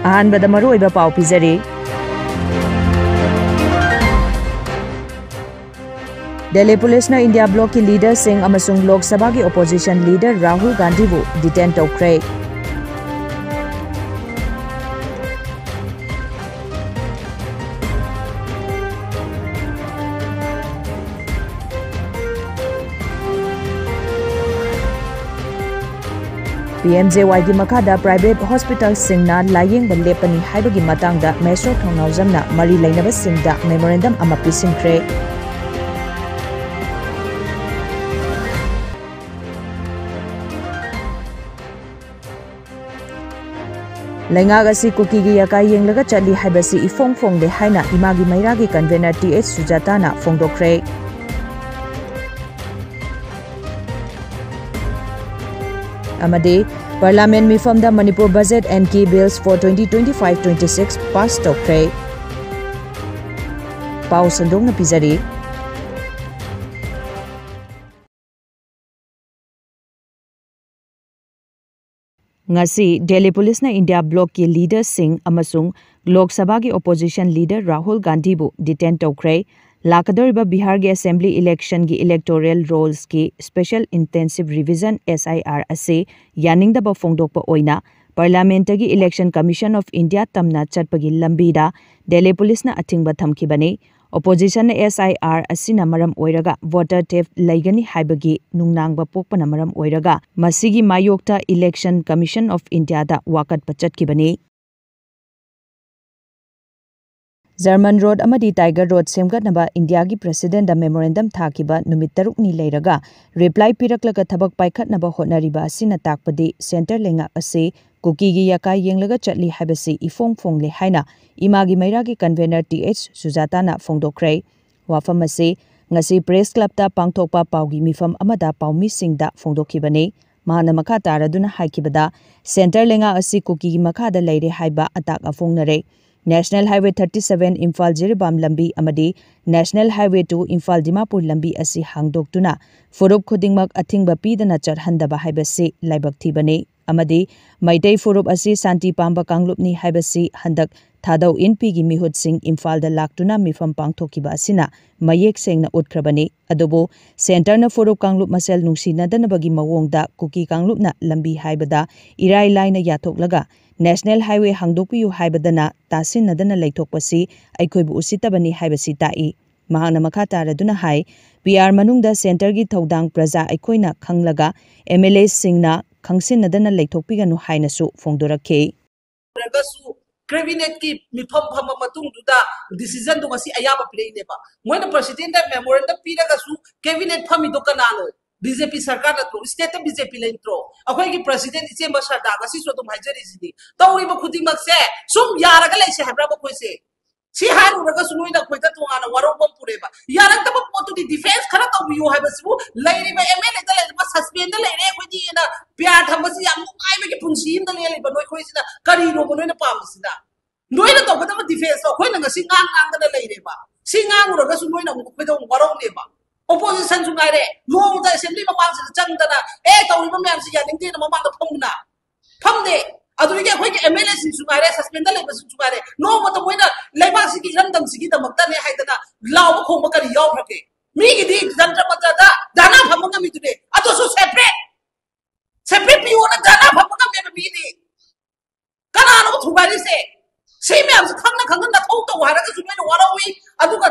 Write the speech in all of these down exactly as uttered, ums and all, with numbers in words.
ꯑꯍꯥꯟꯕꯗ ꯃꯔꯨꯑꯣꯏꯕ ꯄꯥꯎ ꯄꯤꯖꯔꯤ꯫ ꯗꯦꯜꯂꯤ ꯄꯨꯂꯤꯁꯅ ꯏꯟꯗꯤꯌꯥ ꯕ꯭ꯂꯣꯛꯀꯤ ꯂꯤꯗꯔꯁꯤꯡ ꯑꯃꯁꯨꯡ ꯂꯣꯛ ꯁꯚꯥꯒꯤ ꯑꯣꯄꯣꯖꯤꯁꯟ ꯂꯤꯗꯔ ꯔꯥꯍꯨꯜ ꯒꯥꯟꯙꯤꯕꯨ ꯗꯤꯇꯦꯟ ꯇꯧꯈ꯭ꯔꯦ꯫ ꯄꯤ ꯑꯦꯝ ꯖꯦ ꯋꯥꯏꯒꯤ ꯃꯈꯥꯗ ꯄ꯭ꯔꯥꯏꯚꯦꯠ ꯍꯣꯁꯄꯤꯇꯥꯜꯁꯤꯡꯅ ꯂꯥꯌꯦꯡꯕ ꯂꯦꯞꯄꯅꯤ ꯍꯥꯏꯕꯒꯤ ꯃꯇꯥꯡꯗ ꯃꯦꯁꯣ ꯊꯧꯅꯥꯎꯖꯝꯅ ꯃꯔꯤ ꯂꯩꯅꯕꯁꯤꯡꯗ ꯃꯦꯃꯣꯔꯦꯟꯗꯝ ꯑꯃ ꯄꯤꯁꯤꯟꯈ꯭ꯔꯦ꯫ ꯂꯩꯉꯥꯛ ꯑꯁꯤ ꯀꯨꯀꯤꯒꯤ ꯌꯥꯀꯥ ꯌꯦꯡꯂꯒ ꯆꯠꯂꯤ ꯍꯥꯏꯕꯁꯤ ꯏꯐꯣꯡ ꯐꯣꯡꯗꯦ ꯍꯥꯏꯅ ꯏꯃꯥꯒꯤ ꯃꯩꯔꯥꯒꯤ ꯀꯟꯚꯦꯅꯔ ꯇꯤ ꯑꯩꯆ ꯁꯨꯖꯥꯇꯥꯅ ꯐꯣꯡꯗꯣꯛꯈ꯭ꯔꯦ꯫ ꯑꯃꯗꯤ Parliament ꯃꯤꯐꯝꯗ Manipur Budget and Key Bills for twenty twenty-five twenty-six pass ꯇꯧꯈ꯭ꯔꯦ꯫ ꯄꯥꯎ ꯁꯟꯗꯣꯛꯅ ꯄꯤꯖꯔꯤ꯫ ꯉꯁꯤ ꯗꯦꯜꯂꯤ ꯄꯨꯂꯤꯁꯅ ꯏꯟꯗꯤꯌꯥ ꯕ꯭ꯂꯣꯛꯀꯤ ꯂꯤꯗꯔꯁꯤꯡ ꯑꯃꯁꯨꯡ ꯂꯣꯛ ꯁꯚꯥꯒꯤ ꯑꯣꯄꯣꯖꯤꯁꯟ ꯂꯤꯗꯔ ꯔꯥꯍꯨꯜ ꯒꯥꯟꯙꯤꯕꯨ ꯗꯤꯇꯦꯟ ꯇꯧꯈ꯭ꯔꯦ꯫ ꯂꯥꯛꯀꯗꯧꯔꯤꯕ ꯕꯤꯍꯥꯔꯒꯤ ꯑꯦꯁꯦꯝꯕ꯭ꯂꯤ ꯏꯂꯦꯛꯁꯟꯒꯤ ꯏꯂꯦꯛꯇꯣꯔꯦꯜ ꯔꯣꯜꯁꯀꯤ ꯁ꯭ꯄꯦꯁꯦꯜ ꯏꯟꯇꯦꯟꯁꯤꯚ ꯔꯤꯚꯤꯖꯟ, ꯑꯦꯁ ꯑꯥꯏ ꯑꯥꯔ, ꯑꯁꯤ ꯌꯥꯅꯤꯡꯗꯕ ꯐꯣꯡꯗꯣꯛꯄ ꯑꯣꯏꯅ ꯄꯥꯔꯂꯤꯌꯥꯃꯦꯟꯠꯇꯒꯤ ꯏꯂꯦꯛꯁꯟ ꯀꯃꯤꯁꯟ ꯑꯣꯐ ꯏꯟꯗꯤꯌꯥ ꯇꯝꯅ ꯆꯠꯄꯒꯤ ꯂꯝꯕꯤꯗ ꯗꯦꯜꯂꯤ ꯄꯨꯂꯤꯁꯅ ꯑꯊꯤꯡꯕ ꯊꯝꯈꯤꯕꯅꯤ꯫ ꯑꯣꯄꯣꯖꯤꯁꯟꯅ ꯑꯦꯁ ꯑꯥꯏ ꯑꯥꯔ ꯑꯁꯤꯅ ꯃꯔꯝ ꯑꯣꯏꯔꯒ ꯚꯣꯇꯔ ꯊꯦꯐ ꯂꯩꯒꯅꯤ ꯍꯥꯏꯕꯒꯤ ꯅꯨꯡꯅꯥꯡꯕ ꯄꯣꯛꯄꯅ ꯃꯔꯝ ꯑꯣꯏꯔꯒ ꯃꯁꯤꯒꯤ ꯃꯥꯌꯣꯛꯇ ꯏꯂꯦꯛꯁꯟ ꯀꯃꯤꯁꯟ ꯑꯣꯐ ꯏꯟꯗꯤꯌꯥꯗ ꯋꯥꯀꯠꯄ ꯆꯠꯈꯤꯕꯅꯤ꯫ ꯖꯔꯃꯟ ꯔꯣꯗ ꯑꯃꯗꯤ ꯇꯥꯏꯒꯔ ꯔꯣꯗ ꯁꯦꯝꯒꯠꯅꯕ ꯏꯟꯗꯤꯌꯥꯒꯤ ꯄ꯭ꯔꯦꯁꯤꯗꯦꯟꯠꯗ ꯃꯦꯃꯣꯔꯦꯟꯗꯝ ꯊꯥꯈꯤꯕ ꯅꯨꯃꯤꯠ ꯇꯔꯨꯛꯅꯤ ꯂꯩꯔꯒ ꯔꯤꯄ꯭ꯂꯥꯏ ꯄꯤꯔꯛꯂꯒ ꯊꯕꯛ ꯄꯥꯏꯈꯠꯅꯕ ꯍꯣꯠꯅꯔꯤꯕ ꯑꯁꯤꯅ ꯇꯥꯛꯄꯗꯤ ꯁꯦꯟꯇꯔ ꯂꯩꯉꯥꯛ ꯑꯁꯤ ꯀꯨꯀꯤꯒꯤ ꯌꯥꯀꯥ ꯌꯦꯡꯂꯒ ꯆꯠꯂꯤ ꯍꯥꯏꯕꯁꯤ ꯏꯐꯣꯡ ꯐꯣꯡꯂꯦ ꯍꯥꯏꯅ ꯏꯃꯥꯒꯤ ꯃꯩꯔꯥꯒꯤ ꯀꯟꯚꯦꯅꯔ ꯇꯤ ꯑꯩꯆ ꯁꯨꯖꯥꯇꯥꯅ ꯐꯣꯡꯗꯣꯛꯈ꯭ꯔꯦ꯫ ꯋꯥꯐꯝ ꯑꯁꯤ ꯉꯁꯤ ꯄ꯭ꯔꯦꯁ ꯀ꯭ꯂꯕꯇ ꯄꯥꯡꯊꯣꯛꯄ ꯄꯥꯎꯒꯤ ꯃꯤꯐꯝ ꯑꯃꯗ ꯄꯥꯎꯃꯤꯁꯤꯡꯗ ꯐꯣꯡꯗꯣꯛꯈꯤꯕꯅꯤ꯫ ꯃꯍꯥꯛꯅ ꯃꯈꯥ ꯇꯥꯔꯗꯨꯅ ꯍꯥꯏꯈꯤꯕꯗ, ꯁꯦꯟꯇꯔ ꯂꯩꯉꯥꯛ ꯑꯁꯤ ꯀꯨꯀꯤꯒꯤ ꯃꯈꯥꯗ ꯂꯩꯔꯦ ꯍꯥꯏꯕ ꯑꯇꯥꯛ ꯑꯐꯣꯡꯅꯔꯦ꯫ National highway thirty seven Imphal Jiribam ꯂꯝꯕꯤ ꯑꯃꯗꯤ national highway two Imphal Dimapur ꯂꯝꯕꯤ ꯑꯁꯤ ꯍꯥꯡꯗꯣꯛꯇꯨꯅ ꯐꯨꯔꯨꯞ ꯈꯨꯗꯤꯡꯃꯛ ꯑꯊꯤꯡꯕ ꯄꯤꯗꯅ ꯆꯠꯍꯟꯗꯕ ꯍꯥꯏꯕꯁꯤ ꯂꯥꯏꯕꯛ ꯊꯤꯕꯅꯤ꯫ ꯑꯃꯗꯤ ꯃꯩꯇꯩ ꯐꯨꯔꯨꯞ ꯑꯁꯤ ꯁꯥꯟꯇꯤ ꯄꯥꯝꯕ ꯀꯥꯡꯂꯨꯞꯅꯤ ꯍꯥꯏꯕꯁꯤ ꯍꯟꯗꯛ ꯊꯥꯗꯧ ꯏꯟꯄꯤꯒꯤ ꯃꯤꯍꯨꯠꯁꯤꯡ ꯏꯝꯐꯥꯜꯗ ꯂꯥꯛꯇꯨꯅ ꯃꯤꯐꯝ ꯄꯥꯡꯊꯣꯛꯈꯤꯕ ꯑꯁꯤꯅ ꯃꯌꯦꯛ ꯁꯦꯡꯅ ꯎꯠꯈ꯭ꯔꯕꯅꯤ꯫ ꯑꯗꯨꯕꯨ ꯁꯦꯟꯇꯔꯅ ꯐꯨꯔꯨꯞ ꯀꯥꯡꯂꯨꯞ ꯃꯁꯦꯜ ꯅꯨꯡꯁꯤꯅꯗꯅꯕꯒꯤ ꯃꯑꯣꯡꯗ ꯀꯨꯀꯤ ꯀꯥꯡꯂꯨꯞꯅ ꯂꯝꯕꯤ ꯍꯥꯏꯕꯗ ꯏꯔꯥꯏ ꯂꯥꯏꯅ ꯌꯥꯊꯣꯛꯂꯒ ꯅꯦꯁꯅꯦꯜ ꯍꯥꯏꯋꯦ ꯍꯥꯡꯗꯣꯛꯄꯤꯌꯨ ꯍꯥꯏꯕꯗꯅ ꯇꯥꯁꯤꯟꯅꯗꯅ ꯂꯩꯊꯣꯛꯄꯁꯤ ꯑꯩꯈꯣꯏꯕꯨ ꯎꯁꯤꯠꯇꯕꯅꯤ ꯍꯥꯏꯕꯁꯤ ꯇꯥꯛꯏ꯫ ꯃꯍꯥꯛꯅ ꯃꯈꯥ ꯇꯥꯔꯗꯨꯅ ꯍꯥꯏ, ꯄꯤ ꯑꯥꯔ ꯃꯅꯨꯡꯗ ꯁꯦꯟꯇꯔꯒꯤ ꯊꯧꯗꯥꯡ ꯄ꯭ꯔꯖꯥ ꯑꯩꯈꯣꯏꯅ ꯈꯪꯂꯒ ꯑꯦꯝ ꯑꯦꯜ ꯑꯦꯁꯤꯡꯅ ꯈꯪꯁꯤꯟꯅꯗꯅ ꯂꯩꯊꯣꯛꯄꯤꯒꯅꯨ ꯍꯥꯏꯅꯁꯨ ꯐꯣꯡꯗꯣꯔꯛꯈꯤ꯫ ꯑꯣꯏꯔꯒꯁꯨ ꯀꯦꯕꯤꯅꯦꯠꯀꯤ ꯃꯤꯐꯝ ꯐꯝꯕ ꯃꯇꯨꯡꯗꯨꯗ ꯗꯤꯁꯤꯖꯟꯗꯣ ꯉꯁꯤ ꯑꯌꯥꯕ ꯄꯤꯔꯛꯏꯅꯦꯕ꯫ ꯃꯣꯏꯅ ꯄ꯭ꯔꯁꯤꯗꯦꯟꯗ ꯃꯦꯃꯣꯔꯦꯟꯗꯝ ꯄꯤꯔꯒꯁꯨ ꯀꯦꯕꯤꯅꯦꯠ ꯐꯝꯃꯤꯗꯣ ꯀꯅꯥꯅꯣ? ꯕꯤ ꯖꯦ ꯄꯤ ꯁꯔꯀꯥꯔ ꯅꯠꯇ꯭ꯔꯣ? ꯁ꯭ꯇꯦꯠꯇ ꯕꯤ ꯖꯦ ꯄꯤ ꯂꯩꯇ꯭ꯔꯣ? ꯑꯩꯈꯣꯏꯒꯤ ꯄ꯭ꯔꯁꯤꯗꯦꯟ ꯏꯆꯦꯝꯕ ꯁꯔꯗꯥ ꯉꯁꯤꯁꯨ ꯑꯗꯨꯝ ꯍꯥꯏꯖꯔꯤꯁꯤꯗꯤ, ꯇꯧꯔꯤꯕ ꯈꯨꯗꯤꯡꯃꯛꯁꯦ ꯁꯨꯝ ꯌꯥꯔꯒ ꯂꯩꯁꯦ ꯍꯥꯏꯕ꯭ꯔꯥ ꯃꯈꯣꯏꯁꯦ? ꯁꯤ ꯍꯥꯏꯔꯨꯔꯒꯁꯨ ꯅꯣꯏꯅ ꯑꯩꯈꯣꯏꯗ ꯇꯣꯉꯥꯟꯅ ꯋꯥꯔꯧꯕ ꯑꯃ ꯄꯨꯔꯦꯕ꯫ ꯌꯥꯔꯛꯇꯕ ꯄꯣꯠꯇꯨꯗꯤ ꯗꯤꯐꯦꯟꯁ ꯈꯔ ꯇꯧꯕꯤꯌꯨ ꯍꯥꯏꯕꯁꯤꯕꯨ ꯂꯩꯔꯤꯕ ꯑꯦꯝ ꯑꯦꯜ ꯑꯦꯗ ꯂꯩꯔꯤꯕ ꯁꯁꯄꯦꯟꯗ ꯂꯩꯔꯦ ꯑꯩꯈꯣꯏꯗꯤ ꯑꯅ ꯄꯤ ꯑꯥꯔ ꯊꯝꯕꯁꯤ ꯌꯥꯝ ꯅꯨꯡꯉꯥꯏꯕꯒꯤ ꯄꯨꯟꯁꯤ ꯑꯃꯗ ꯂꯦꯜꯂꯤꯕ ꯅꯣꯏꯈꯣꯏꯁꯤꯅ ꯀꯔꯤꯅꯣꯕ ꯅꯣꯏꯅ ꯄꯥꯝꯃꯤꯁꯤꯅ? ꯅꯣꯏꯅ ꯇꯧꯒꯗꯕ ꯗꯤꯐꯦꯟꯁꯇꯣ ꯑꯩꯈꯣꯏꯅ ꯉꯁꯤ ꯉꯥꯡ ꯉꯥꯡꯗꯅ ꯂꯩꯔꯦꯕ꯫ ꯁꯤ ꯉꯥꯡꯉꯨꯔꯒꯁꯨ ꯅꯣꯏꯅ ꯑꯃꯨꯛ ꯑꯩꯈꯣꯏꯗ ꯑꯃꯨꯛ ꯋꯥꯔꯧꯅꯦꯕ꯫ ꯑꯣꯄꯣꯖꯤꯁꯟꯁꯨ ꯉꯥꯏꯔꯦ, ꯅꯣꯡꯃꯇ ꯑꯦꯁꯦꯝꯕ꯭ꯂꯤ ꯃꯃꯥꯡꯁꯤꯗ ꯆꯪꯗꯅ ꯑꯦ ꯇꯧꯔꯤꯕ ꯃꯌꯥꯝꯁꯤ ꯌꯥꯅꯤꯡꯗꯦꯅ ꯃꯃꯥꯡꯗ ꯐꯝꯃꯨꯅ꯫ ꯐꯝꯗꯦ꯫ ꯑꯗꯨꯗꯒꯤ ꯑꯩꯈꯣꯏꯒꯤ ꯑꯦꯝ ꯑꯦꯜ ꯑꯦꯁꯤꯡꯁꯨ ꯉꯥꯏꯔꯦ, ꯁꯁꯄꯦꯟꯗ ꯂꯩꯕꯁꯤꯡꯁꯨ ꯉꯥꯏꯔꯦ, ꯅꯣꯡꯃꯇ ꯃꯣꯏꯅ ꯂꯩꯕꯥꯛꯁꯤꯒꯤ ꯏꯔꯝꯗꯝꯁꯤꯒꯤꯗꯃꯛꯇꯅꯦ ꯍꯥꯏꯗꯅ ꯂꯥꯎꯕ ꯈꯣꯡꯕ ꯀꯔꯤ ꯌꯥꯎꯈ꯭ꯔꯒꯦ? ꯃꯤꯒꯤꯗꯤ ꯖꯟꯇ꯭ꯔ ꯃꯟꯇ꯭ꯔꯗ ꯙꯔꯅꯥ ꯐꯝꯕ ꯉꯝꯃꯤꯗꯨꯅꯦ, ꯑꯗꯨꯁꯨ ꯁꯦꯄꯔꯦꯠ ꯁꯦꯄꯔꯦꯠ ꯄꯤꯌꯣꯅ ꯙꯔꯅꯥ ꯐꯝꯕ ꯉꯝꯃꯦꯕ ꯃꯤꯒꯤꯗꯤ꯫ ꯀꯅꯥꯅꯣ ꯊꯨꯒꯥꯏꯔꯤꯁꯦ? ꯁꯤ ꯃꯌꯥꯝꯁꯦ ꯈꯪꯅ ꯈꯪꯅ ꯅꯊꯧ ꯇꯧ ꯍꯥꯏꯔꯒꯁꯨ ꯅꯣꯏꯅ ꯋꯥꯔꯧꯏ, ꯑꯗꯨꯒ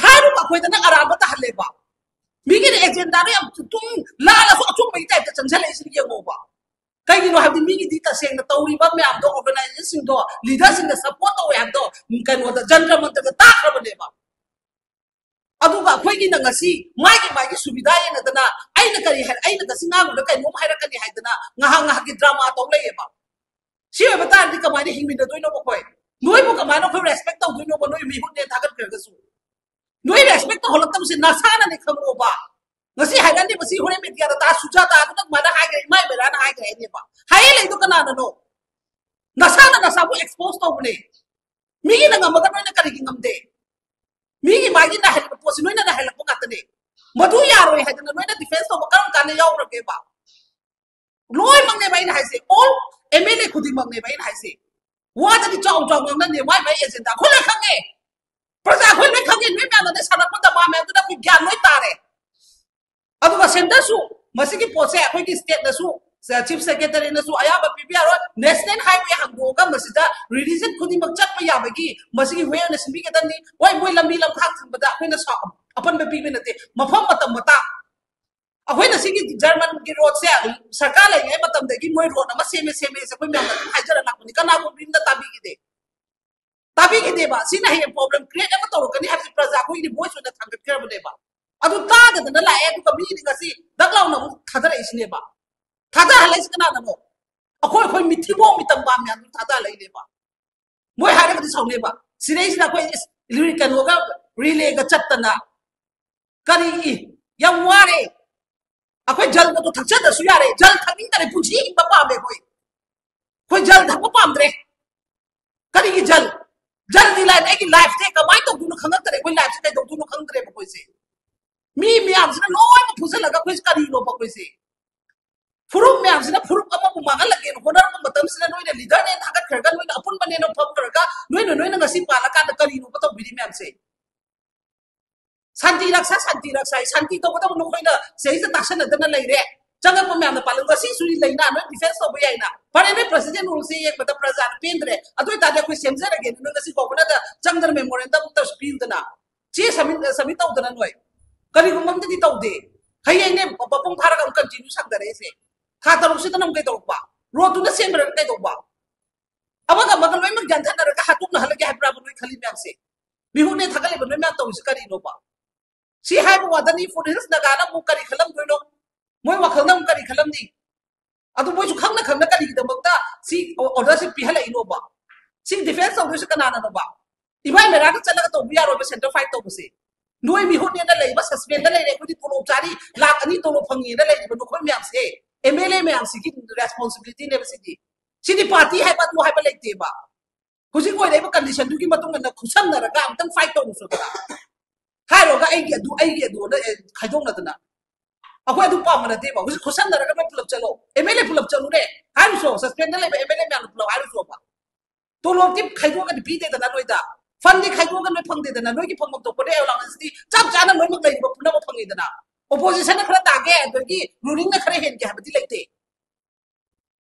ꯍꯥꯏꯔꯤꯕ ꯑꯩꯈꯣꯏꯗꯅ ꯑꯔꯥꯟꯕ ꯇꯥꯍꯜꯂꯦꯕ꯫ ꯃꯤꯒꯤꯗꯤ ꯑꯦꯖꯦꯟꯗꯥꯗꯣ ꯌꯥꯝ ꯇꯨꯡ ꯂꯥꯜꯂꯁꯨ ꯑꯆꯨꯝꯕꯒꯤ ꯇꯥꯏꯞꯇ ꯆꯪꯁꯤꯜꯂꯛꯏꯁꯤꯅ ꯌꯦꯡꯉꯣꯕ꯫ ꯀꯩꯒꯤꯅꯣ ꯍꯥꯏꯕꯗꯤ ꯃꯤꯒꯤꯗꯤ ꯇꯁꯦꯡꯅ ꯇꯧꯔꯤꯕ ꯃꯌꯥꯝꯗꯣ, ꯑꯣꯔꯒꯅꯥꯏꯖꯦꯁꯟꯁꯤꯡꯗꯣ, ꯂꯤꯗꯔꯁꯤꯡꯗ ꯁꯞꯄꯣꯔꯠ ꯇꯧꯋꯦ ꯍꯥꯏꯕꯗꯣ ꯀꯩꯅꯣꯗ ꯖꯟꯇ꯭ꯔ ꯃꯟꯇ꯭ꯔꯗ ꯇꯥꯈ꯭ꯔꯕꯅꯦꯕ꯫ ꯑꯗꯨꯒ ꯑꯩꯈꯣꯏꯒꯤꯅ ꯉꯁꯤ ꯃꯥꯒꯤ ꯃꯥꯒꯤ ꯁꯨꯕꯤꯗꯥ ꯌꯦꯡꯅꯗꯅ ꯑꯩꯅ ꯀꯔꯤ ꯍꯥꯏ, ꯑꯩꯅ ꯉꯁꯤ ꯉꯥꯡꯕꯗ ꯀꯩꯅꯣꯝ ꯍꯥꯏꯔꯛꯀꯅꯤ ꯍꯥꯏꯗꯅ ꯉꯥꯏꯍꯥꯛ ꯉꯥꯏꯍꯥꯛꯀꯤ ꯗ꯭ꯔꯃꯥ ꯇꯧ ꯂꯩꯌꯦꯕ꯫ ꯁꯤ ꯑꯣꯏꯕ ꯇꯥꯔꯗꯤ ꯀꯃꯥꯏꯅ ꯍꯤꯡꯃꯤꯟꯅꯗꯣꯏꯅꯣꯕ ꯑꯩꯈꯣꯏ? ꯅꯣꯏꯕꯨ ꯀꯃꯥꯏꯅ ꯑꯩꯈꯣꯏ ꯔꯦꯁꯄꯦꯛ ꯇꯧꯗꯣꯏꯅꯣꯕ? ꯅꯣꯏ ꯃꯤꯍꯨꯠꯅꯦ ꯊꯥꯒꯠꯈ꯭ꯔꯒꯁꯨ ꯅꯣꯏ ꯔꯦꯁꯄꯦꯛ ꯇꯧꯍꯜꯂꯛꯇꯕꯁꯦ ꯅꯁꯥꯅꯅꯦ ꯈꯪꯉꯣꯕ꯫ ꯉꯁꯤ ꯍꯥꯏꯔꯛꯑꯅꯦꯕ, ꯁꯤ ꯍꯣꯔꯦꯟ ꯃꯦꯗꯤꯌꯥꯗ ꯇꯥ ꯁꯨꯖꯥꯇꯥꯗꯨꯅ ꯑꯗꯨꯃꯥꯏꯅ ꯍꯥꯏꯈ꯭ꯔꯦ, ꯏꯃꯥ ꯏꯕꯦꯔꯥꯅ ꯍꯥꯏꯈ꯭ꯔꯦ ꯍꯥꯏꯅꯦꯕ꯫ ꯍꯥꯏꯔ ꯂꯩꯗꯣ ꯀꯅꯥꯅꯅꯣ? ꯅꯁꯥꯅ ꯅꯁꯥꯕꯨ ꯑꯦꯛꯁꯄꯣꯖ ꯇꯧꯕꯅꯦ꯫ ꯃꯤꯒꯤꯅ ꯉꯝꯃꯒ ꯅꯣꯏꯅ ꯀꯔꯤꯒꯤ ꯉꯝꯗꯦ? ꯃꯤꯒꯤ ꯃꯥꯒꯤ ꯅꯥꯍꯜꯂꯤꯕ ꯄꯣꯠꯁꯤ ꯅꯣꯏꯅ ꯅꯥꯍꯜꯂꯛꯄ ꯉꯥꯛꯇꯅꯦ꯫ ꯃꯗꯨ ꯌꯥꯔꯣꯏ ꯍꯥꯏꯗꯅ ꯅꯣꯏꯅ ꯗꯤꯐꯦꯟꯁ ꯇꯧꯕ ꯀꯔꯝ ꯀꯥꯟꯗ ꯌꯥꯎꯈ꯭ꯔꯒꯦꯕ? ꯂꯣꯏꯅꯃꯛꯅꯦꯕ ꯑꯩꯅ ꯍꯥꯏꯁꯦ, ꯑꯣꯜ ꯑꯦꯝ ꯑꯦꯜ ꯑꯦ ꯈꯨꯗꯤꯡꯃꯛꯅꯦꯕ ꯑꯩꯅ ꯍꯥꯏꯁꯦ꯫ ꯋꯥꯗꯗꯤ ꯆꯥꯎ ꯆꯥꯎ ꯉꯥꯡꯅꯗꯦ, ꯃꯥꯏ ꯃꯥꯏ ꯑꯦꯖꯦꯟꯗꯥ ꯑꯩꯈꯣꯏ ꯂꯣꯏ ꯈꯪꯉꯦ꯫ ꯄ꯭ꯔꯖꯥ ꯑꯩꯈꯣꯏ ꯂꯣꯏ ꯈꯪꯉꯦ, ꯅꯣꯏ ꯃꯌꯥꯝꯅ ꯁꯥꯟꯅꯄ ꯗꯃꯥ ꯃꯌꯥꯝꯗꯨꯗ ꯑꯩꯈꯣꯏ ꯒ꯭ꯌꯥꯟ ꯂꯣꯏ ꯇꯥꯔꯦ꯫ ꯑꯗꯨꯒ ꯁꯦꯟꯇꯔꯁꯨ ꯃꯁꯤꯒꯤ ꯄꯣꯠꯁꯦ ꯑꯩꯈꯣꯏꯒꯤ ꯁ꯭ꯇꯦꯠꯅꯁꯨ, ꯆꯤꯐ ꯁꯦꯀ꯭ꯔꯦꯇꯔꯤꯅꯁꯨ ꯑꯌꯥꯕ ꯄꯤꯕ ꯌꯥꯔꯣꯏ꯫ ꯅꯦꯁꯅꯦꯜ ꯍꯥꯏꯋꯦ ꯍꯥꯡꯗꯣꯛꯑꯒ ꯃꯁꯤꯗ ꯔꯤꯂꯤꯖꯟ ꯈꯨꯗꯤꯡꯃꯛ ꯆꯠꯄ ꯌꯥꯕꯒꯤ ꯃꯁꯤꯒꯤ ꯋꯦ ꯑꯣꯏꯅ ꯁꯤꯟꯕꯤꯒꯗꯕꯅꯤ꯫ ꯍꯣꯏ, ꯃꯣꯏ ꯂꯝꯕꯤ ꯂꯝꯈꯥꯡ ꯊꯤꯡꯕꯗ ꯑꯩꯈꯣꯏꯅ ꯁꯥꯎ-, ꯑꯄꯟꯕ ꯄꯤꯕ ꯅꯠꯇꯦ, ꯃꯐꯝ ꯃꯇꯝ ꯃꯇꯥꯡ꯫ ꯑꯩꯈꯣꯏꯅ ꯁꯤꯒꯤ ꯖꯔꯃꯟꯒꯤ ꯔꯣꯗꯁꯦ ꯁꯔꯀꯥꯔ ꯂꯩꯔꯤꯉꯩ ꯃꯇꯝꯗꯒꯤ ꯃꯣꯏ ꯔꯣꯗ ꯑꯃ ꯁꯦꯝꯃꯦ ꯁꯦꯝꯃꯦ ꯍꯥꯏꯁꯦ ꯑꯩꯈꯣꯏ ꯃꯌꯥꯝꯅ ꯑꯗꯨꯝ ꯍꯥꯏꯖꯔ ꯂꯥꯛꯄꯅꯤ, ꯀꯅꯥꯒꯨꯝꯕ ꯑꯃꯅ ꯇꯥꯕꯤꯈꯤꯗꯦ꯫ ꯇꯥꯕꯤꯈꯤꯗꯦꯕ꯫ ꯁꯤꯅ ꯍꯌꯦꯡ ꯄ꯭ꯔꯣꯕ꯭ꯂꯦꯝ ꯀ꯭ꯔꯤꯌꯦꯠ ꯑꯃ ꯇꯧꯔꯛꯀꯅꯤ ꯍꯥꯏꯕꯁꯤ ꯄ꯭ꯔꯖꯥ ꯑꯩꯈꯣꯏꯒꯤꯗꯤ ꯚꯣꯏꯁ ꯑꯣꯏꯅ ꯊꯥꯡꯒꯠꯈ꯭ꯔꯕꯅꯦꯕ꯫ ꯑꯗꯨ ꯇꯥꯗꯗꯅ ꯂꯥꯛꯑꯦ, ꯑꯗꯨꯒ ꯃꯤꯗꯤ ꯉꯁꯤ ꯗꯛ ꯂꯥꯎꯅ ꯑꯃꯨꯛ ꯊꯥꯗꯔꯛꯏꯁꯤꯅꯦꯕ꯫ ꯊꯥꯗꯍꯜꯂꯛꯏꯁꯤ ꯀꯅꯥꯅꯅꯣ? ꯑꯩꯈꯣꯏ ꯑꯩꯈꯣꯏ ꯃꯤꯊꯤꯕꯣꯡ ꯃꯤꯇꯝꯕꯥ ꯃꯌꯥꯝꯗꯨ ꯊꯥꯗꯍꯜꯂꯛꯏꯅꯦꯕ꯫ ꯃꯣꯏ ꯍꯥꯏꯔꯒꯗꯤ ꯁꯥꯎꯅꯦꯕ꯫ ꯁꯤꯗꯩꯁꯤꯗ ꯑꯩꯈꯣꯏ ꯏꯁ, ꯏꯂꯤ-, ꯀꯩꯅꯣꯒ ꯔꯤꯂꯦꯒ ꯆꯠꯇꯅ ꯀꯔꯤ ꯌꯥꯝ ꯋꯥꯔꯦ꯫ ꯑꯩꯈꯣꯏ ꯖꯜꯒꯗꯣ ꯊꯛꯆꯗ꯭ꯔꯁꯨ ꯌꯥꯔꯦ, ꯖꯜ ꯊꯛꯅꯤꯡꯗꯔꯦ, ꯄꯨꯟꯁꯤ ꯍꯤꯡꯕ ꯄꯥꯝꯃꯦ ꯑꯩꯈꯣꯏ꯫ ꯑꯩꯈꯣꯏ ꯖꯜ ꯊꯛꯄ ꯄꯥꯝꯗ꯭ꯔꯦ꯫ ꯀꯔꯤꯒꯤ ꯖꯜ? ꯖꯜꯗꯤ ꯂꯥꯏꯔꯤ, ꯑꯩꯒꯤ ꯂꯥꯏꯐꯁꯦ ꯀꯃꯥꯏꯅ ꯇꯧꯗꯣꯏꯅꯣ ꯈꯪꯉꯛꯇꯔꯦ, ꯑꯩꯈꯣꯏ ꯂꯥꯏꯐꯁꯦ ꯀꯩꯗꯧꯗꯣꯏꯅꯣ ꯈꯪꯗ꯭ꯔꯦꯕ ꯑꯩꯈꯣꯏꯁꯦ꯫ ꯃꯤ ꯃꯌꯥꯝꯁꯤꯅ ꯂꯣꯏꯅ ꯐꯨꯖꯜꯂꯒ ꯑꯩꯈꯣꯏꯁꯦ ꯀꯔꯤꯅꯣꯕ ꯑꯩꯈꯣꯏꯁꯦ? ꯐꯨꯔꯨꯞ ꯃꯌꯥꯝꯁꯤꯅ ꯐꯨꯔꯨꯞ ꯑꯃꯕꯨ ꯃꯥꯡꯍꯜꯂꯒꯦꯅ ꯍꯣꯠꯅꯔꯛꯄ ꯃꯇꯝꯁꯤꯗ ꯅꯣꯏꯅ ꯂꯤꯗꯔꯅꯦꯅ ꯊꯥꯒꯠꯈ꯭ꯔꯒ, ꯅꯣꯏꯅ ꯑꯄꯨꯟꯕꯅꯦꯅ ꯐꯝꯈ꯭ꯔꯒ, ꯅꯣꯏꯅ ꯅꯣꯏꯅ ꯉꯁꯤ ꯄꯥꯜꯂꯀꯥꯟꯗ ꯀꯔꯤꯅꯣꯕ ꯇꯧꯕꯤꯔꯤ ꯃꯌꯥꯝꯁꯦ? ꯁꯥꯟꯇꯤ ꯔꯛꯁꯥ, ꯁꯥꯟꯇꯤ ꯔꯛꯁꯥ, ꯁꯥꯟꯇꯤ ꯇꯧꯒꯗꯕ ꯅꯈꯣꯏꯅ ꯁꯤꯗꯩꯁꯤꯗ ꯇꯥꯁꯟꯅꯗꯅ ꯂꯩꯔꯦ꯫ ꯆꯪꯉꯛꯄ ꯃꯌꯥꯝꯅ ꯄꯥꯜꯂꯝꯒ ꯁꯤꯁꯨ ꯂꯩꯅ, ꯅꯣꯏ ꯗꯤꯐꯦꯟꯁ ꯇꯧꯕ ꯌꯥꯏꯅ꯫ ꯐꯔꯦ, ꯅꯣꯏ ꯄ꯭ꯔꯁꯤꯗꯦꯟ ꯔꯨꯜꯁꯦ ꯌꯦꯡꯕꯗ ꯄ꯭ꯔꯖꯥꯅ ꯄꯦꯟꯗ꯭ꯔꯦ, ꯑꯗꯨ ꯑꯣꯏꯇꯥꯔꯗꯤ ꯑꯩꯈꯣꯏ ꯁꯦꯝꯖꯔꯒꯦꯅ ꯅꯣꯏ ꯉꯁꯤ ꯒꯣꯕꯔꯅꯔꯗ ꯆꯪꯗꯅ ꯃꯦꯃꯣꯔꯦꯟꯗꯝ ꯑꯝꯇꯁꯨ ꯄꯤꯌꯨꯗꯅ꯫ ꯆꯦ ꯁꯕꯃꯤꯠ, ꯁꯕꯃꯤꯠ ꯇꯧꯗꯅ ꯅꯣꯏ ꯀꯔꯤꯒꯨꯝꯕ ꯑꯝꯇꯗꯤ ꯇꯧꯗꯦ꯫ ꯍꯌꯦꯡꯅꯦ ꯃꯄꯨꯡ ꯐꯥꯔꯒ ꯑꯃꯨꯛ ꯀꯟꯇꯤꯅ꯭ꯌꯨ ꯁꯥꯡꯗꯔꯛꯏꯁꯦ꯫ ꯊꯥ ꯇꯔꯨꯛꯁꯤꯗꯅ ꯑꯃꯨꯛ ꯀꯩꯗꯧꯕ? ꯔꯣꯠꯇꯨꯅ ꯁꯦꯝꯈ꯭ꯔꯒ ꯀꯩꯗꯧꯕ? ꯑꯃꯒ ꯑꯃꯒ ꯂꯣꯏꯅꯃꯛ ꯌꯥꯟꯊꯠꯅꯔꯒ ꯍꯥꯠꯇꯣꯛꯅꯍꯜꯂꯒꯦ ꯍꯥꯏꯕ꯭ꯔꯥꯕ ꯅꯣꯏ ꯈꯜꯂꯤ ꯃꯌꯥꯝꯁꯦ? ꯃꯤꯍꯨꯠꯅꯦ ꯊꯥꯒꯠꯂꯤꯕ ꯅꯣꯏ ꯃꯌꯥꯝ ꯇꯧꯔꯤꯁꯤ ꯀꯔꯤꯅꯣꯕ? ꯁꯤ ꯍꯥꯏꯕ ꯋꯥꯗꯅꯤ, ꯐꯨꯗ ꯍꯤꯜꯁ ꯅꯥꯒꯥꯅ ꯑꯃꯨꯛ ꯀꯔꯤ ꯈꯜꯂꯝꯗꯣꯏꯅꯣ? ꯃꯣꯏ ꯋꯥꯈꯜꯅ ꯑꯃꯨꯛ ꯀꯔꯤ ꯈꯜꯂꯝꯅꯤ? ꯑꯗꯨ ꯃꯣꯏꯁꯨ ꯈꯪꯅ ꯈꯪꯅ ꯀꯔꯤꯒꯤꯗꯃꯛꯇ ꯁꯤ ꯑꯣꯔꯗꯔꯁꯤ ꯄꯤꯍꯜꯂꯛꯏꯅꯣꯕ? ꯁꯤ ꯗꯤꯐꯦꯟꯁ ꯇꯧꯗꯣꯏꯁꯤ ꯀꯅꯥꯅꯅꯣꯕ? ꯏꯕꯥꯏ ꯃꯦꯔꯥꯗ ꯆꯠꯂꯒ ꯇꯧꯕ ꯌꯥꯔꯣꯏꯕ ꯁꯦꯟꯇꯔ ꯐꯥꯏꯠ ꯇꯧꯕꯁꯦ꯫ ꯅꯣꯏ ꯃꯤꯍꯨꯠꯅꯦꯅ ꯂꯩꯕ, ꯁꯁꯄꯦꯟꯗ ꯂꯩꯔꯦ, ꯑꯩꯈꯣꯏꯗꯤ ꯇꯣꯂꯣꯞ ꯆꯥꯔꯤ, ꯂꯥꯛ ꯑꯅꯤ ꯇꯣꯂꯣꯞ ꯐꯪꯉꯦꯅ ꯂꯩꯔꯤꯕ ꯅꯈꯣꯏ ꯃꯌꯥꯝꯁꯦ, ꯑꯦꯝ ꯑꯦꯜ ꯑꯦ ꯃꯌꯥꯝꯁꯤꯒꯤ ꯔꯦꯁꯄꯣꯟꯁꯤꯕꯤꯂꯤꯇꯤꯅꯦꯕ ꯁꯤꯗꯤ꯫ ꯁꯤꯗꯤ ꯄꯥꯔꯇꯤ ꯍꯥꯏꯕ ꯑꯗꯨ ꯍꯥꯏꯕ ꯂꯩꯇꯦꯕ꯫ ꯍꯧꯖꯤꯛ ꯑꯣꯏꯔꯛꯏꯕ ꯀꯟꯗꯤꯁꯟꯗꯨꯒꯤ ꯃꯇꯨꯡ ꯏꯟꯅ ꯈꯨꯠꯁꯝꯅꯔꯒ ꯑꯝꯇꯪ ꯐꯥꯏꯠ ꯇꯧꯔꯨꯁꯨꯗꯅ꯫ ꯍꯥꯏꯔꯨꯔꯒ ꯑꯩꯒꯤ ꯑꯗꯨ, ꯑꯩꯒꯤ ꯑꯗꯨꯅ, ꯑꯦ, ꯈꯥꯏꯗꯣꯛꯅꯗꯅ꯫ ꯑꯩꯈꯣꯏ ꯑꯗꯨ ꯄꯥꯝꯕ ꯅꯠꯇꯦꯕ꯫ ꯍꯧꯖꯤꯛ ꯈꯨꯠꯁꯟꯅꯔꯒ ꯅꯣꯏ ꯄꯨꯂꯞ ꯆꯠꯂꯣ, ꯑꯦꯝ ꯑꯦꯜ ꯑꯦ ꯄꯨꯂꯞ ꯆꯠꯂꯨꯔꯦ ꯍꯥꯏꯔꯨꯁꯣ, ꯁꯁꯄꯦꯟꯗ ꯂꯩꯕ ꯑꯦꯝ ꯑꯦꯜ ꯑꯦ ꯃꯌꯥꯝꯗꯣ ꯄꯨꯂꯞ ꯍꯥꯏꯔꯨꯁꯣꯕ꯫ ꯇꯣꯂꯣꯞꯇꯤ ꯈꯥꯏꯗꯣꯛꯑꯒꯗꯤ ꯄꯤꯗꯦꯗꯅ ꯅꯣꯏꯗ, ꯐꯟꯗꯤ ꯈꯥꯏꯗꯣꯛꯑꯒ ꯅꯣꯏ ꯐꯪꯗꯦꯗꯅ, ꯅꯣꯏꯒꯤ ꯐꯪꯐꯝ ꯊꯣꯛꯄꯗꯤ ꯑꯦꯂꯥꯎꯟꯁꯇꯤ ꯆꯞ ꯆꯥꯅ ꯂꯣꯏꯅꯃꯛ ꯂꯩꯔꯤꯕ ꯄꯨꯝꯅꯃꯛ ꯐꯪꯉꯤꯗꯅ꯫ ꯑꯣꯄꯣꯖꯤꯁꯟꯅ ꯈꯔ ꯇꯥꯒꯦ ꯑꯗꯒꯤ ꯔꯨꯂꯤꯡꯅ ꯈꯔ ꯍꯦꯟꯒꯦ ꯍꯥꯏꯕꯗꯤ ꯂꯩꯇꯦ꯫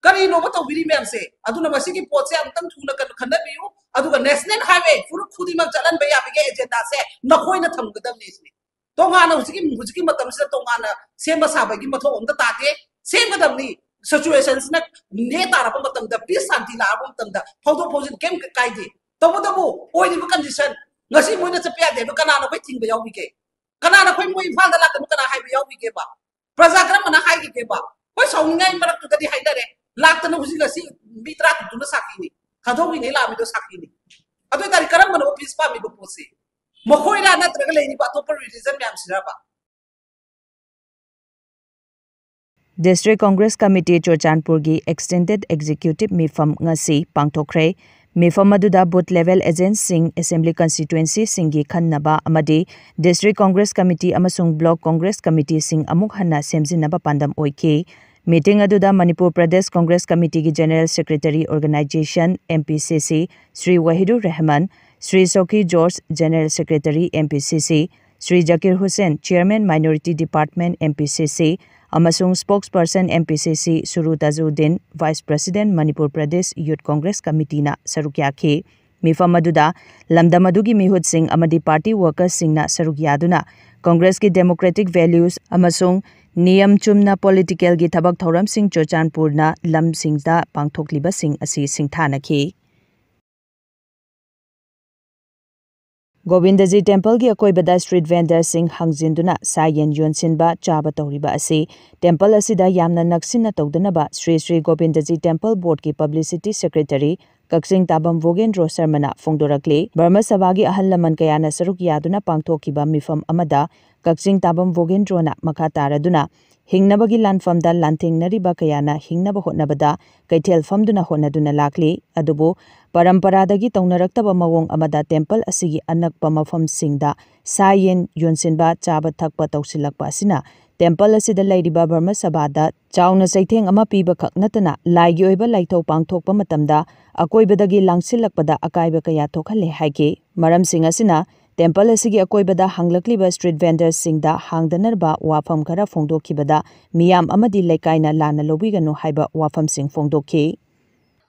ꯀꯔꯤꯅꯣꯕ ꯇꯧꯕꯤꯔꯤ ꯃꯌꯥꯝꯁꯦ? ꯑꯗꯨꯅ ꯃꯁꯤꯒꯤ ꯄꯣꯠꯁꯦ ꯑꯃꯨꯛꯇꯪ ꯊꯨꯅ ꯀꯟ-, ꯈꯟꯅꯕꯤꯌꯨ꯫ ꯑꯗꯨꯒ ꯅꯦꯁꯅꯦꯜ ꯍꯥꯏꯋꯦ ꯐꯨꯔꯨꯞ ꯈꯨꯗꯤꯡꯃꯛ ꯆꯠꯍꯟꯕ ꯌꯥꯕꯒꯤ ꯑꯦꯖꯦꯟꯗꯥꯁꯦ ꯅꯈꯣꯏꯅ ꯊꯝꯒꯗꯕꯅꯤ ꯁꯤꯅꯤ꯫ ꯇꯣꯉꯥꯟꯅ ꯍꯧꯖꯤꯛꯀꯤ, ꯍꯧꯖꯤꯛꯀꯤ ꯃꯇꯝꯁꯤꯗ ꯇꯣꯉꯥꯟꯅ ꯁꯦꯝꯕ ꯁꯥꯕꯒꯤ ꯃꯊꯧ ꯑꯝꯇ ꯇꯥꯗꯦ꯫ ꯁꯦꯝꯒꯗꯕꯅꯤ꯫ ꯁꯤꯆꯨꯋꯦꯁꯟꯁꯤꯅ ꯅꯦ ꯇꯥꯔꯛꯄ ꯃꯇꯝꯗ, ꯄꯤꯁ ꯁꯥꯟꯇꯤ ꯂꯥꯛꯑꯕ ꯃꯇꯝꯗ ꯐꯥꯎꯗꯣꯛ ꯐꯥꯎꯖꯤꯟ ꯀꯩꯝ ꯀꯥꯏꯗꯦ꯫ ꯇꯧꯕꯇꯕꯨ ꯑꯣꯏꯔꯤꯕ ꯀꯟꯗꯤꯁꯟ, ꯉꯁꯤ ꯃꯣꯏꯅ ꯆꯠꯄ ꯌꯥꯗꯦ ꯍꯥꯏꯕ ꯀꯅꯥꯅ ꯑꯩꯈꯣꯏ ꯊꯤꯡꯕ ꯌꯥꯎꯕꯤꯒꯦ? ꯀꯅꯥꯅ ꯑꯩꯈꯣꯏ ꯃꯣꯏ ꯏꯝꯐꯥꯜꯗ ꯂꯥꯛꯀꯅꯨ ꯀꯅꯥ ꯍꯥꯏꯕ ꯌꯥꯎꯕꯤꯒꯦꯕ? ꯄ꯭ꯔꯖꯥ ꯀꯔꯝꯕꯅ ꯍꯥꯏꯈꯤꯒꯦꯕ? ꯍꯣꯏ, ꯁꯥꯎꯅꯤꯡꯉꯥꯏ ꯃꯔꯛꯇꯨꯗꯗꯤ ꯍꯥꯏꯅꯔꯦ, ꯂꯥꯛꯇꯅ ꯍꯧꯖꯤꯛ ꯉꯁꯤ ꯃꯤ ꯇꯔꯥ ꯇꯔꯨꯛꯇꯨꯅ ꯁꯥꯈꯤꯅꯤ, ꯊꯥꯗꯣꯛꯈꯤꯅꯤ ꯂꯥꯛꯑꯝꯃꯤꯗꯣ ꯁꯥꯈꯤꯅꯤ꯫ ꯑꯗꯨ ꯑꯣꯏꯇꯥꯔꯗꯤ ꯀꯔꯝꯕꯅꯣ ꯄꯤꯁ ꯄꯥꯝꯃꯤꯕ ꯄꯣꯠꯁꯤ? ꯃꯈꯣꯏꯔꯥ ꯅꯠꯇ꯭ꯔꯒ ꯂꯩꯔꯤꯕ ꯑꯇꯣꯞꯄ ꯔꯤꯂꯤꯖꯟ ꯃꯌꯥꯝꯁꯤꯔꯕ? District Congress Committee ꯆꯨꯔꯆꯥꯟꯄꯨꯔꯒꯤ Extended Executive ꯃꯤꯐꯝ ꯉꯁꯤ ꯄꯥꯡꯊꯣꯛꯈ꯭ꯔꯦ꯫ ꯃꯤꯐꯝ ꯑꯗꯨꯗ booth level agentꯁꯤꯡ, assembly constituencyꯁꯤꯡꯒꯤ ꯈꯟꯅꯕ ꯑꯃꯗꯤ District Congress Committee ꯑꯃꯁꯨꯡ Block Congress Committeeꯁꯤꯡ ꯑꯃꯨꯛ ꯍꯟꯅ ꯁꯦꯝꯖꯤꯟꯅꯕ ꯄꯥꯟꯗꯝ ꯑꯣꯏꯈꯤ꯫ Meeting ꯑꯗꯨꯗ ꯃꯅꯤꯄꯨꯔ ꯄ꯭ꯔꯗꯦꯁ Congress Committeeꯒꯤ General Secretary Organization, M P C C, Shri Wahidur Rehman, Shri Soki George, General Secretary, M P C C, Shri Zakir Hussain, Chairman Minority Department, M P C C, ꯑꯃꯁꯨꯡ spokesperson, M P C C, ꯁꯨꯔꯨ ꯇꯥꯖꯨꯗꯤꯟ, Vice President, Manipur Pradesh Youth Congress Committeeꯅ ꯁꯔꯨꯛ ꯌꯥꯈꯤ꯫ ꯃꯤꯐꯝ ꯑꯗꯨꯗ ꯂꯝꯗꯝ ꯑꯗꯨꯒꯤ ꯃꯤꯍꯨꯠꯁꯤꯡ ꯑꯃꯗꯤ party workersꯁꯤꯡꯅ ꯁꯔꯨꯛ ꯌꯥꯗꯨꯅ Congressꯀꯤ democratic values ꯑꯃꯁꯨꯡ ꯅꯤꯌꯝ ꯆꯨꯝꯅ politicalꯒꯤ ꯊꯕꯛ ꯊꯧꯔꯝꯁꯤꯡ ꯆꯨꯔꯆꯥꯟꯄꯨꯔꯅ ꯂꯝꯁꯤꯡꯗ ꯄꯥꯡꯊꯣꯛꯂꯤꯕꯁꯤꯡ ꯑꯁꯤ ꯁꯤꯡꯊꯥꯅꯈꯤ꯫ ꯒꯣꯕꯤꯟꯗꯖꯤ templeꯒꯤ ꯑꯀꯣꯏꯕꯗ street vendorꯁꯤꯡ ꯍꯥꯡꯖꯤꯟꯗꯨꯅ ꯁꯥ ꯌꯦꯟ ꯌꯣꯟꯁꯤꯟꯕ, ꯆꯥꯕ ꯇꯧꯔꯤꯕ ꯑꯁꯤ temple ꯑꯁꯤꯗ ꯌꯥꯝꯅ ꯅꯛꯁꯤꯟꯅ ꯇꯧꯗꯅꯕ Shri Shri Govindaji temple boardꯀꯤ publicity secretary ꯀꯛꯆꯤꯡ ꯇꯥꯕꯝ ꯚꯣꯒꯦꯟꯗ꯭ꯔꯣ ꯁꯔꯃꯅ ꯐꯣꯡꯗꯣꯔꯛꯂꯤ꯫ ꯙꯔꯃ ꯁꯚꯥꯒꯤ ꯑꯍꯜ ꯂꯃꯟ ꯀꯌꯥꯅ ꯁꯔꯨꯛ ꯌꯥꯗꯨꯅ ꯄꯥꯡꯊꯣꯛꯈꯤꯕ ꯃꯤꯐꯝ ꯑꯃꯗ ꯀꯛꯆꯤꯡ ꯇꯥꯕꯝ ꯚꯣꯒꯦꯟꯗ꯭ꯔꯣꯅ ꯃꯈꯥ ꯇꯥꯔꯗꯨꯅ ꯍꯤꯡꯅꯕꯒꯤ ꯂꯥꯟꯐꯝꯗ ꯂꯥꯟꯊꯦꯡꯅꯔꯤꯕ ꯀꯌꯥꯅ ꯍꯤꯡꯅꯕ ꯍꯣꯠꯅꯕꯗ ꯀꯩꯊꯦꯜ ꯐꯝꯗꯨꯅ ꯍꯣꯠꯅꯗꯨꯅ ꯂꯥꯛꯂꯤ꯫ ꯑꯗꯨꯕꯨ ꯄꯔꯝꯄꯔꯥꯗꯒꯤ ꯇꯧꯅꯔꯛꯇꯕ ꯃꯑꯣꯡ ꯑꯃꯗ ꯇꯦꯝꯄꯜ ꯑꯁꯤꯒꯤ ꯑꯅꯛꯄ ꯃꯐꯝꯁꯤꯡꯗ ꯁꯥ ꯌꯦꯟ ꯌꯣꯟꯁꯤꯟꯕ, ꯆꯥꯕ ꯊꯛꯄ ꯇꯧꯁꯤꯜꯂꯛꯄ ꯑꯁꯤꯅ ꯇꯦꯝꯄꯜ ꯑꯁꯤꯗ ꯂꯩꯔꯤꯕ ꯙꯔꯃ ꯁꯚꯥꯗ ꯆꯥꯎꯅ ꯆꯩꯊꯦꯡ ꯑꯃ ꯄꯤꯕꯈꯛ ꯅꯠꯇꯅ ꯂꯥꯏꯒꯤ ꯑꯣꯏꯕ ꯂꯥꯏꯊꯧ ꯄꯥꯡꯊꯣꯛꯄ ꯃꯇꯝꯗ ꯑꯀꯣꯏꯕꯗꯒꯤ ꯂꯥꯡꯁꯤꯜꯂꯛꯄꯗ ꯑꯀꯥꯏꯕ ꯀꯌꯥ ꯊꯣꯛꯍꯜꯂꯦ ꯍꯥꯏꯈꯤ꯫ ꯃꯔꯝꯁꯤꯡ ꯑꯁꯤꯅ ꯇꯦꯝꯄꯜ ꯑꯁꯤꯒꯤ ꯑꯀꯣꯏꯕꯗ ꯍꯥꯡꯂꯛꯂꯤꯕ ꯁ꯭ꯇ꯭ꯔꯤꯠ ꯚꯦꯟꯗꯔꯁꯤꯡꯗ ꯍꯥꯡꯗꯅꯕ ꯋꯥꯐꯝ ꯈꯔ ꯐꯣꯡꯗꯣꯛꯈꯤꯕꯗ ꯃꯤꯌꯥꯝ ꯑꯃꯗꯤ ꯂꯩꯀꯥꯏꯅ ꯂꯥꯟꯅ ꯂꯧꯕꯤꯒꯅꯨ ꯍꯥꯏꯕ ꯋꯥꯐꯝꯁꯤꯡ ꯐꯣꯡꯗꯣꯛꯈꯤ꯫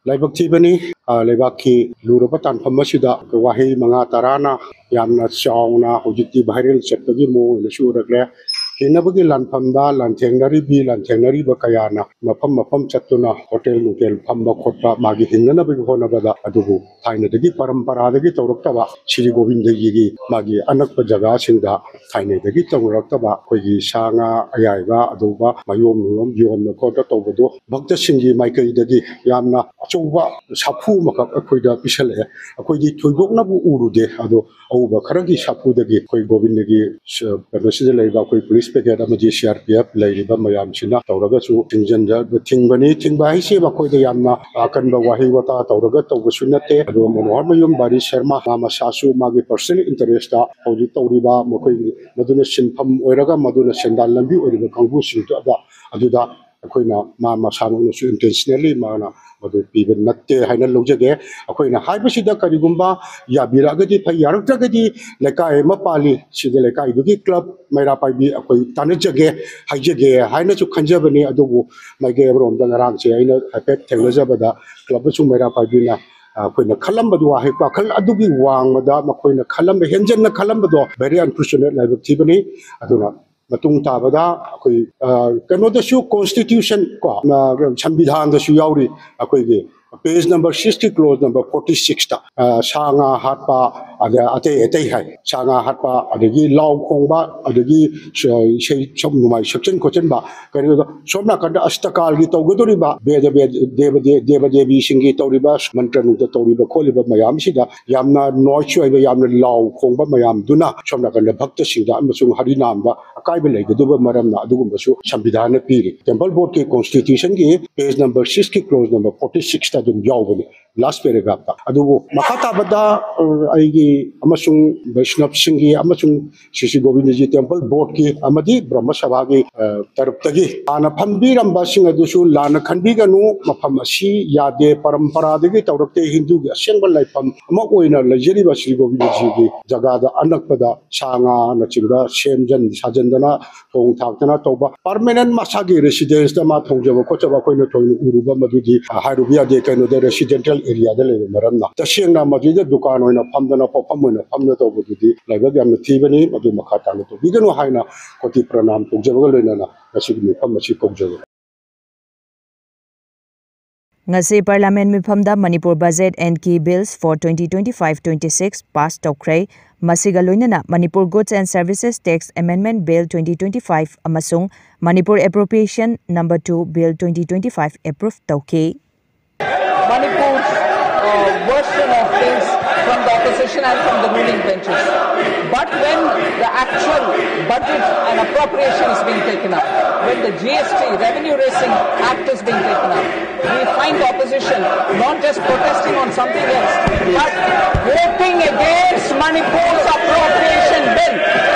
ꯂꯥꯏꯕꯛ ꯊꯤꯕꯅꯤ, ꯑ, ꯂꯩꯕꯥꯛꯀꯤ ꯂꯨꯔꯕ ꯇꯥꯟꯐꯝ ꯑꯁꯤꯗ ꯋꯥꯍꯩ ꯃꯉꯥ ꯇꯔꯥꯅ ꯌꯥꯝꯅ ꯆꯥꯎꯅ ꯍꯧꯖꯤꯛꯇꯤ ꯚꯥꯏꯔꯦꯜ ꯆꯠꯄꯒꯤ ꯃꯑꯣꯡ ꯑꯣꯏꯅꯁꯨ ꯎꯔꯛꯂꯦ꯫ ꯍꯤꯡꯅꯕꯒꯤ ꯂꯥꯟꯐꯝꯗ ꯂꯥꯟꯊꯦꯡꯅꯔꯤꯕꯤ ꯂꯥꯟꯊꯦꯡꯅꯔꯤꯕ ꯀꯌꯥꯅ ꯃꯐꯝ ꯃꯐꯝ ꯆꯠꯇꯨꯅ ꯍꯣꯇꯦꯜ ꯅꯨꯡꯇꯦꯜ ꯐꯝꯕ ꯈꯣꯠꯄ, ꯃꯥꯒꯤ ꯍꯤꯡꯅꯅꯕꯒꯤ ꯍꯣꯠꯅꯕꯗ, ꯑꯗꯨꯕꯨ ꯊꯥꯏꯅꯗꯒꯤ ꯄꯔꯝꯄꯔꯥꯗꯒꯤ ꯇꯧꯔꯛꯇꯕ ꯁ꯭ꯔꯤ ꯒꯣꯕꯤꯟꯗꯒꯤꯒꯤ ꯃꯥꯒꯤ ꯑꯅꯛꯄ ꯖꯒꯥꯁꯤꯡꯗ ꯊꯥꯏꯅꯗꯒꯤ ꯇꯧꯅꯔꯛꯇꯕ ꯑꯩꯈꯣꯏꯒꯤ ꯁꯥ ꯉꯥ ꯑꯌꯥꯏꯕ ꯑꯗꯨꯒꯨꯝꯕ ꯃꯌꯣꯝ ꯃꯌꯣꯝ ꯌꯣꯟꯕ ꯈꯣꯠꯄ ꯇꯧꯕꯗꯣ ꯚꯛꯇꯁꯤꯡꯒꯤ ꯃꯥꯏꯀꯩꯗꯒꯤ ꯌꯥꯝꯅ ꯑꯆꯧꯕ ꯁꯥꯐꯨ ꯑꯃꯈꯛ ꯑꯩꯈꯣꯏꯗ ꯄꯤꯁꯜꯂꯛꯑꯦ꯫ ꯑꯩꯈꯣꯏꯗꯤ ꯊꯣꯏꯗꯣꯛꯅꯕꯨ ꯎꯔꯨꯗꯦ, ꯑꯗꯣ ꯑꯎꯕ ꯈꯔꯒꯤ ꯁꯥꯐꯨꯗꯒꯤ ꯑꯩꯈꯣꯏ ꯒꯣꯕꯤꯟꯗꯒꯤ ꯁ-, ꯀꯩꯅꯣꯁꯤꯗ ꯂꯩꯔꯤꯕ ꯑꯩꯈꯣꯏ ꯄꯨꯂꯤꯁ ꯄꯦꯀꯦꯠ ꯑꯃꯗꯤ ꯁꯤ ꯑꯥꯔ ꯄꯤ ꯑꯦꯐ ꯂꯩꯔꯤꯕ ꯃꯌꯥꯝꯁꯤꯅ ꯇꯧꯔꯒꯁꯨ ꯊꯤꯡꯖꯤꯟꯖ-, ꯊꯤꯡꯕꯅꯤ꯫ ꯊꯤꯡꯕ ꯍꯥꯏꯁꯦ ꯃꯈꯣꯏꯗ ꯌꯥꯝꯅ ꯑꯀꯟꯕ ꯋꯥꯍꯩ ꯋꯥꯇꯥ ꯇꯧꯔꯒ ꯇꯧꯕꯁꯨ ꯅꯠꯇꯦ꯫ ꯑꯗꯨꯒ ꯃꯅꯣꯍꯔ ꯃꯌꯨꯝ ꯕꯥꯔꯤ ꯁꯔꯃ ꯃꯥ ꯃꯁꯥꯁꯨ ꯃꯥꯒꯤ ꯄꯔꯁꯅꯦꯜ ꯏꯟꯇꯔꯦꯁꯇ ꯍꯧꯖꯤꯛ ꯇꯧꯔꯤꯕ ꯃꯈꯣꯏꯒꯤ ꯃꯗꯨꯅ ꯁꯤꯟꯐꯝ ꯑꯣꯏꯔꯒ ꯃꯗꯨꯅ ꯁꯦꯟꯗꯥꯟ ꯂꯝꯕꯤ ꯑꯣꯏꯔꯤꯕ ꯀꯥꯡꯕꯨꯁꯤꯡꯗꯨꯗ ꯑꯗꯨꯗ ꯑꯩꯈꯣꯏꯅ ꯃꯥ ꯃꯁꯥꯃꯛꯅꯁꯨ ꯏꯟꯇꯦꯟꯁꯅꯦꯜꯂꯤ ꯃꯥꯅ ꯃꯗꯨ ꯄꯤꯕ ꯅꯠꯇꯦ ꯍꯥꯏꯅ ꯂꯧꯖꯒꯦ꯫ ꯑꯩꯈꯣꯏꯅ ꯍꯥꯏꯕꯁꯤꯗ ꯀꯔꯤꯒꯨꯝꯕ ꯌꯥꯕꯤꯔꯛꯑꯒꯗꯤ ꯐꯩ, ꯌꯥꯔꯛꯇ꯭ꯔꯒꯗꯤ ꯂꯩꯀꯥꯏ ꯑꯃ ꯄꯥꯜꯂꯤ, ꯁꯤꯗ ꯂꯩꯀꯥꯏꯗꯨꯒꯤ ꯀ꯭ꯂꯕ ꯃꯩꯔꯥ ꯄꯥꯏꯕꯤ ꯑꯩꯈꯣꯏ ꯇꯥꯟꯅꯖꯒꯦ, ꯍꯥꯏꯖꯒꯦ ꯍꯥꯏꯅꯁꯨ ꯈꯟꯖꯕꯅꯤ꯫ ꯑꯗꯨꯕꯨ ꯃꯥꯏꯀꯩ ꯑꯃꯔꯣꯝꯗ ꯉꯔꯥꯡꯁꯦ ꯑꯩꯅ ꯍꯥꯏꯐꯦꯠ ꯊꯦꯡꯅꯖꯕꯗ ꯀ꯭ꯂꯕ ꯑꯃꯁꯨꯡ ꯃꯩꯔꯥ ꯄꯥꯏꯕꯤꯅ ꯑꯩꯈꯣꯏꯅ ꯈꯜꯂꯝꯕꯗꯨ, ꯋꯥꯍꯩ ꯋꯥꯈꯜ ꯑꯗꯨꯒꯤ ꯋꯥꯡꯃꯗ ꯃꯈꯣꯏꯅ ꯈꯜꯂꯝꯕ, ꯍꯦꯟꯖꯟꯅ ꯈꯜꯂꯝꯕꯗꯣ very unfortunate, ꯂꯥꯏꯕꯛ ꯊꯤꯕꯅꯤ꯫ ꯑꯗꯨꯅ ꯃꯇꯨꯡ ꯇꯥꯕꯗ ꯑꯩꯈꯣꯏ, ꯑ, ꯀꯩꯅꯣꯗꯁꯨ, ꯀꯣꯟꯁꯇꯤꯇ꯭ꯌꯨꯁꯟ ꯀꯣ, ꯑ, ꯁꯪꯕꯤꯙꯥꯟꯗꯁꯨ ꯌꯥꯎꯔꯤ ꯑꯩꯈꯣꯏꯒꯤ Page number sixꯀꯤ clause number forty sixꯇ ꯁꯥ ꯉꯥ ꯍꯥꯠꯄ, ꯑꯗ ꯑꯇꯩ ꯑꯇꯩ ꯍꯥꯏ, ꯁꯥ ꯉꯥ ꯍꯥꯠꯄ, ꯑꯗꯒꯤ ꯂꯥꯎ ꯈꯣꯡꯕ, ꯑꯗꯒꯤ ꯏꯁꯩ ꯁꯝ ꯅꯣꯡꯃꯥꯏ ꯁꯛꯆꯟ ꯈꯣꯠꯆꯟꯕ, ꯀꯩꯅꯣꯗ ꯁꯣꯝ ꯅꯥꯀꯟꯗ ꯑꯁꯇꯀꯥꯜꯒꯤ ꯇꯧꯒꯗꯧꯔꯤꯕ ꯕꯦꯗ ꯕꯦ- ꯗꯦꯕ ꯗꯦ- ꯗꯦꯕ ꯗꯦꯕꯤꯁꯤꯡꯒꯤ ꯇꯧꯔꯤꯕ ꯃꯟꯇ꯭ꯔ ꯅꯨꯡꯇ ꯇꯧꯔꯤꯕ ꯈꯣꯠꯂꯤꯕ ꯃꯌꯥꯝꯁꯤꯗ ꯌꯥꯝꯅ noise ꯑꯣꯏꯕ, ꯌꯥꯝꯅ ꯂꯥꯎ ꯈꯣꯡꯕ ꯃꯌꯥꯝꯗꯨꯅ ꯁꯣꯝ ꯅꯥꯀꯟꯗ ꯚꯛꯇꯁꯤꯡꯗ ꯑꯃꯁꯨꯡ ꯍꯔꯤꯅꯥꯝꯗ ꯑꯀꯥꯏꯕ ꯂꯩꯒꯗꯕ ꯃꯔꯝꯅ ꯑꯗꯨꯒꯨꯝꯕꯁꯨ ꯁꯪꯕꯤꯙꯥꯟꯅ ꯄꯤꯔꯤ꯫ Temple Boardꯀꯤ constitutionꯒꯤ page number sixꯀꯤ clause number forty sixꯇ ꯑꯗꯨꯝ ꯌꯥꯎꯕꯅꯤ, last paragraphꯇ꯫ ꯑꯗꯨꯕꯨ ꯃꯈꯥ ꯇꯥꯕꯗ, ꯑ, ꯑꯩꯒꯤ ꯑꯃꯁꯨꯡ ꯕꯩꯁꯅꯕꯁꯤꯡꯒꯤ ꯑꯃꯁꯨꯡ ꯁ꯭ꯔꯤ ꯁ꯭ꯔꯤ ꯒꯣꯕꯤꯟꯗꯖꯤ Temple Boardꯀꯤ ꯑꯃꯗꯤ ꯕ꯭ꯔꯍ꯭ꯃ ꯁꯚꯥꯒꯤ, ꯑ, ꯇꯔꯞꯇꯒꯤ ꯍꯥꯟꯅ ꯐꯝꯕꯤꯔꯝꯕꯁꯤꯡ ꯑꯗꯨꯁꯨ ꯂꯥꯟꯅ ꯈꯟꯕꯤꯒꯅꯨ, ꯃꯐꯝ ꯑꯁꯤ ꯌꯥꯗꯦ, ꯄꯔꯝꯄꯔꯥꯗꯒꯤ ꯇꯧꯔꯛꯇꯦ, ꯍꯤꯟꯗꯨꯒꯤ ꯑꯁꯦꯡꯕ ꯂꯥꯏꯐꯝ ꯑꯃ ꯑꯣꯏꯅ ꯂꯩꯖꯔꯤꯕ ꯁ꯭ꯔꯤ ꯒꯣꯕꯤꯟꯗꯖꯤꯒꯤ ꯖꯒꯥꯗ ꯑꯅꯛꯄꯗ ꯁꯥ ꯉꯥꯅꯆꯤꯡꯕ ꯁꯦꯝꯖꯟ ꯁꯥꯖꯟꯗꯅ ꯊꯣꯡ ꯊꯥꯛꯇꯅ ꯇꯧꯕ, permanent ꯃꯁꯥꯒꯤ residenceꯇ ꯃꯥ ꯊꯣꯡꯖꯕ ꯈꯣꯠꯆꯕ ꯑꯩꯈꯣꯏꯅ ꯊꯣꯏꯅ ꯎꯔꯨꯕ ꯃꯗꯨꯗꯤ, ꯑ, ꯍꯥꯏꯔꯨꯕ ꯌꯥꯗꯦ, ꯀꯩꯅꯣꯗ residential areaꯗ ꯂꯩꯕ ꯃꯔꯝꯅ꯫ ꯇꯁꯦꯡꯅ ꯃꯗꯨꯗ ꯗꯨꯀꯥꯟ ꯑꯣꯏꯅ ꯐꯝꯗꯅ, ꯄꯣꯠꯐꯝ ꯑꯣꯏꯅ ꯐꯝꯗꯅ ꯇꯧꯕꯗꯨꯗꯤ ꯂꯥꯏꯕꯛ ꯌꯥꯝꯅ ꯊꯤꯕꯅꯤ꯫ ꯃꯗꯨ ꯃꯈꯥ ꯇꯥꯅ ꯇꯧꯕꯤꯒꯅꯨ ꯍꯥꯏꯅ ꯀꯣꯇꯤ ꯄ꯭ꯔꯅꯥꯝ ꯇꯧꯖꯕꯒ ꯂꯣꯏꯅꯅ ꯉꯁꯤꯒꯤ ꯃꯤꯐꯝ ꯑꯁꯤ ꯀꯧꯖꯕꯅꯤ꯫ ꯉꯁꯤ Parliament ꯃꯤꯐꯝꯗ Manipur Budget and Key Bills for twenty twenty-five twenty-six pass ꯇꯧꯈ꯭ꯔꯦ꯫ ꯃꯁꯤꯒ ꯂꯣꯏꯅꯅ Manipur Goods and Services Tax Amendment Bill twenty twenty-five ꯑꯃꯁꯨꯡ Manipur Appropriation Number two Bill twenty twenty-five approve ꯇꯧꯈꯤ꯫ Manipur's uh, version of things from the opposition and from the ruling benches. But when the actual budget and appropriation is being taken up, when the G S T revenue raising act is being taken up, we find the opposition not just protesting on something else, but voting against Manipur's appropriation bill.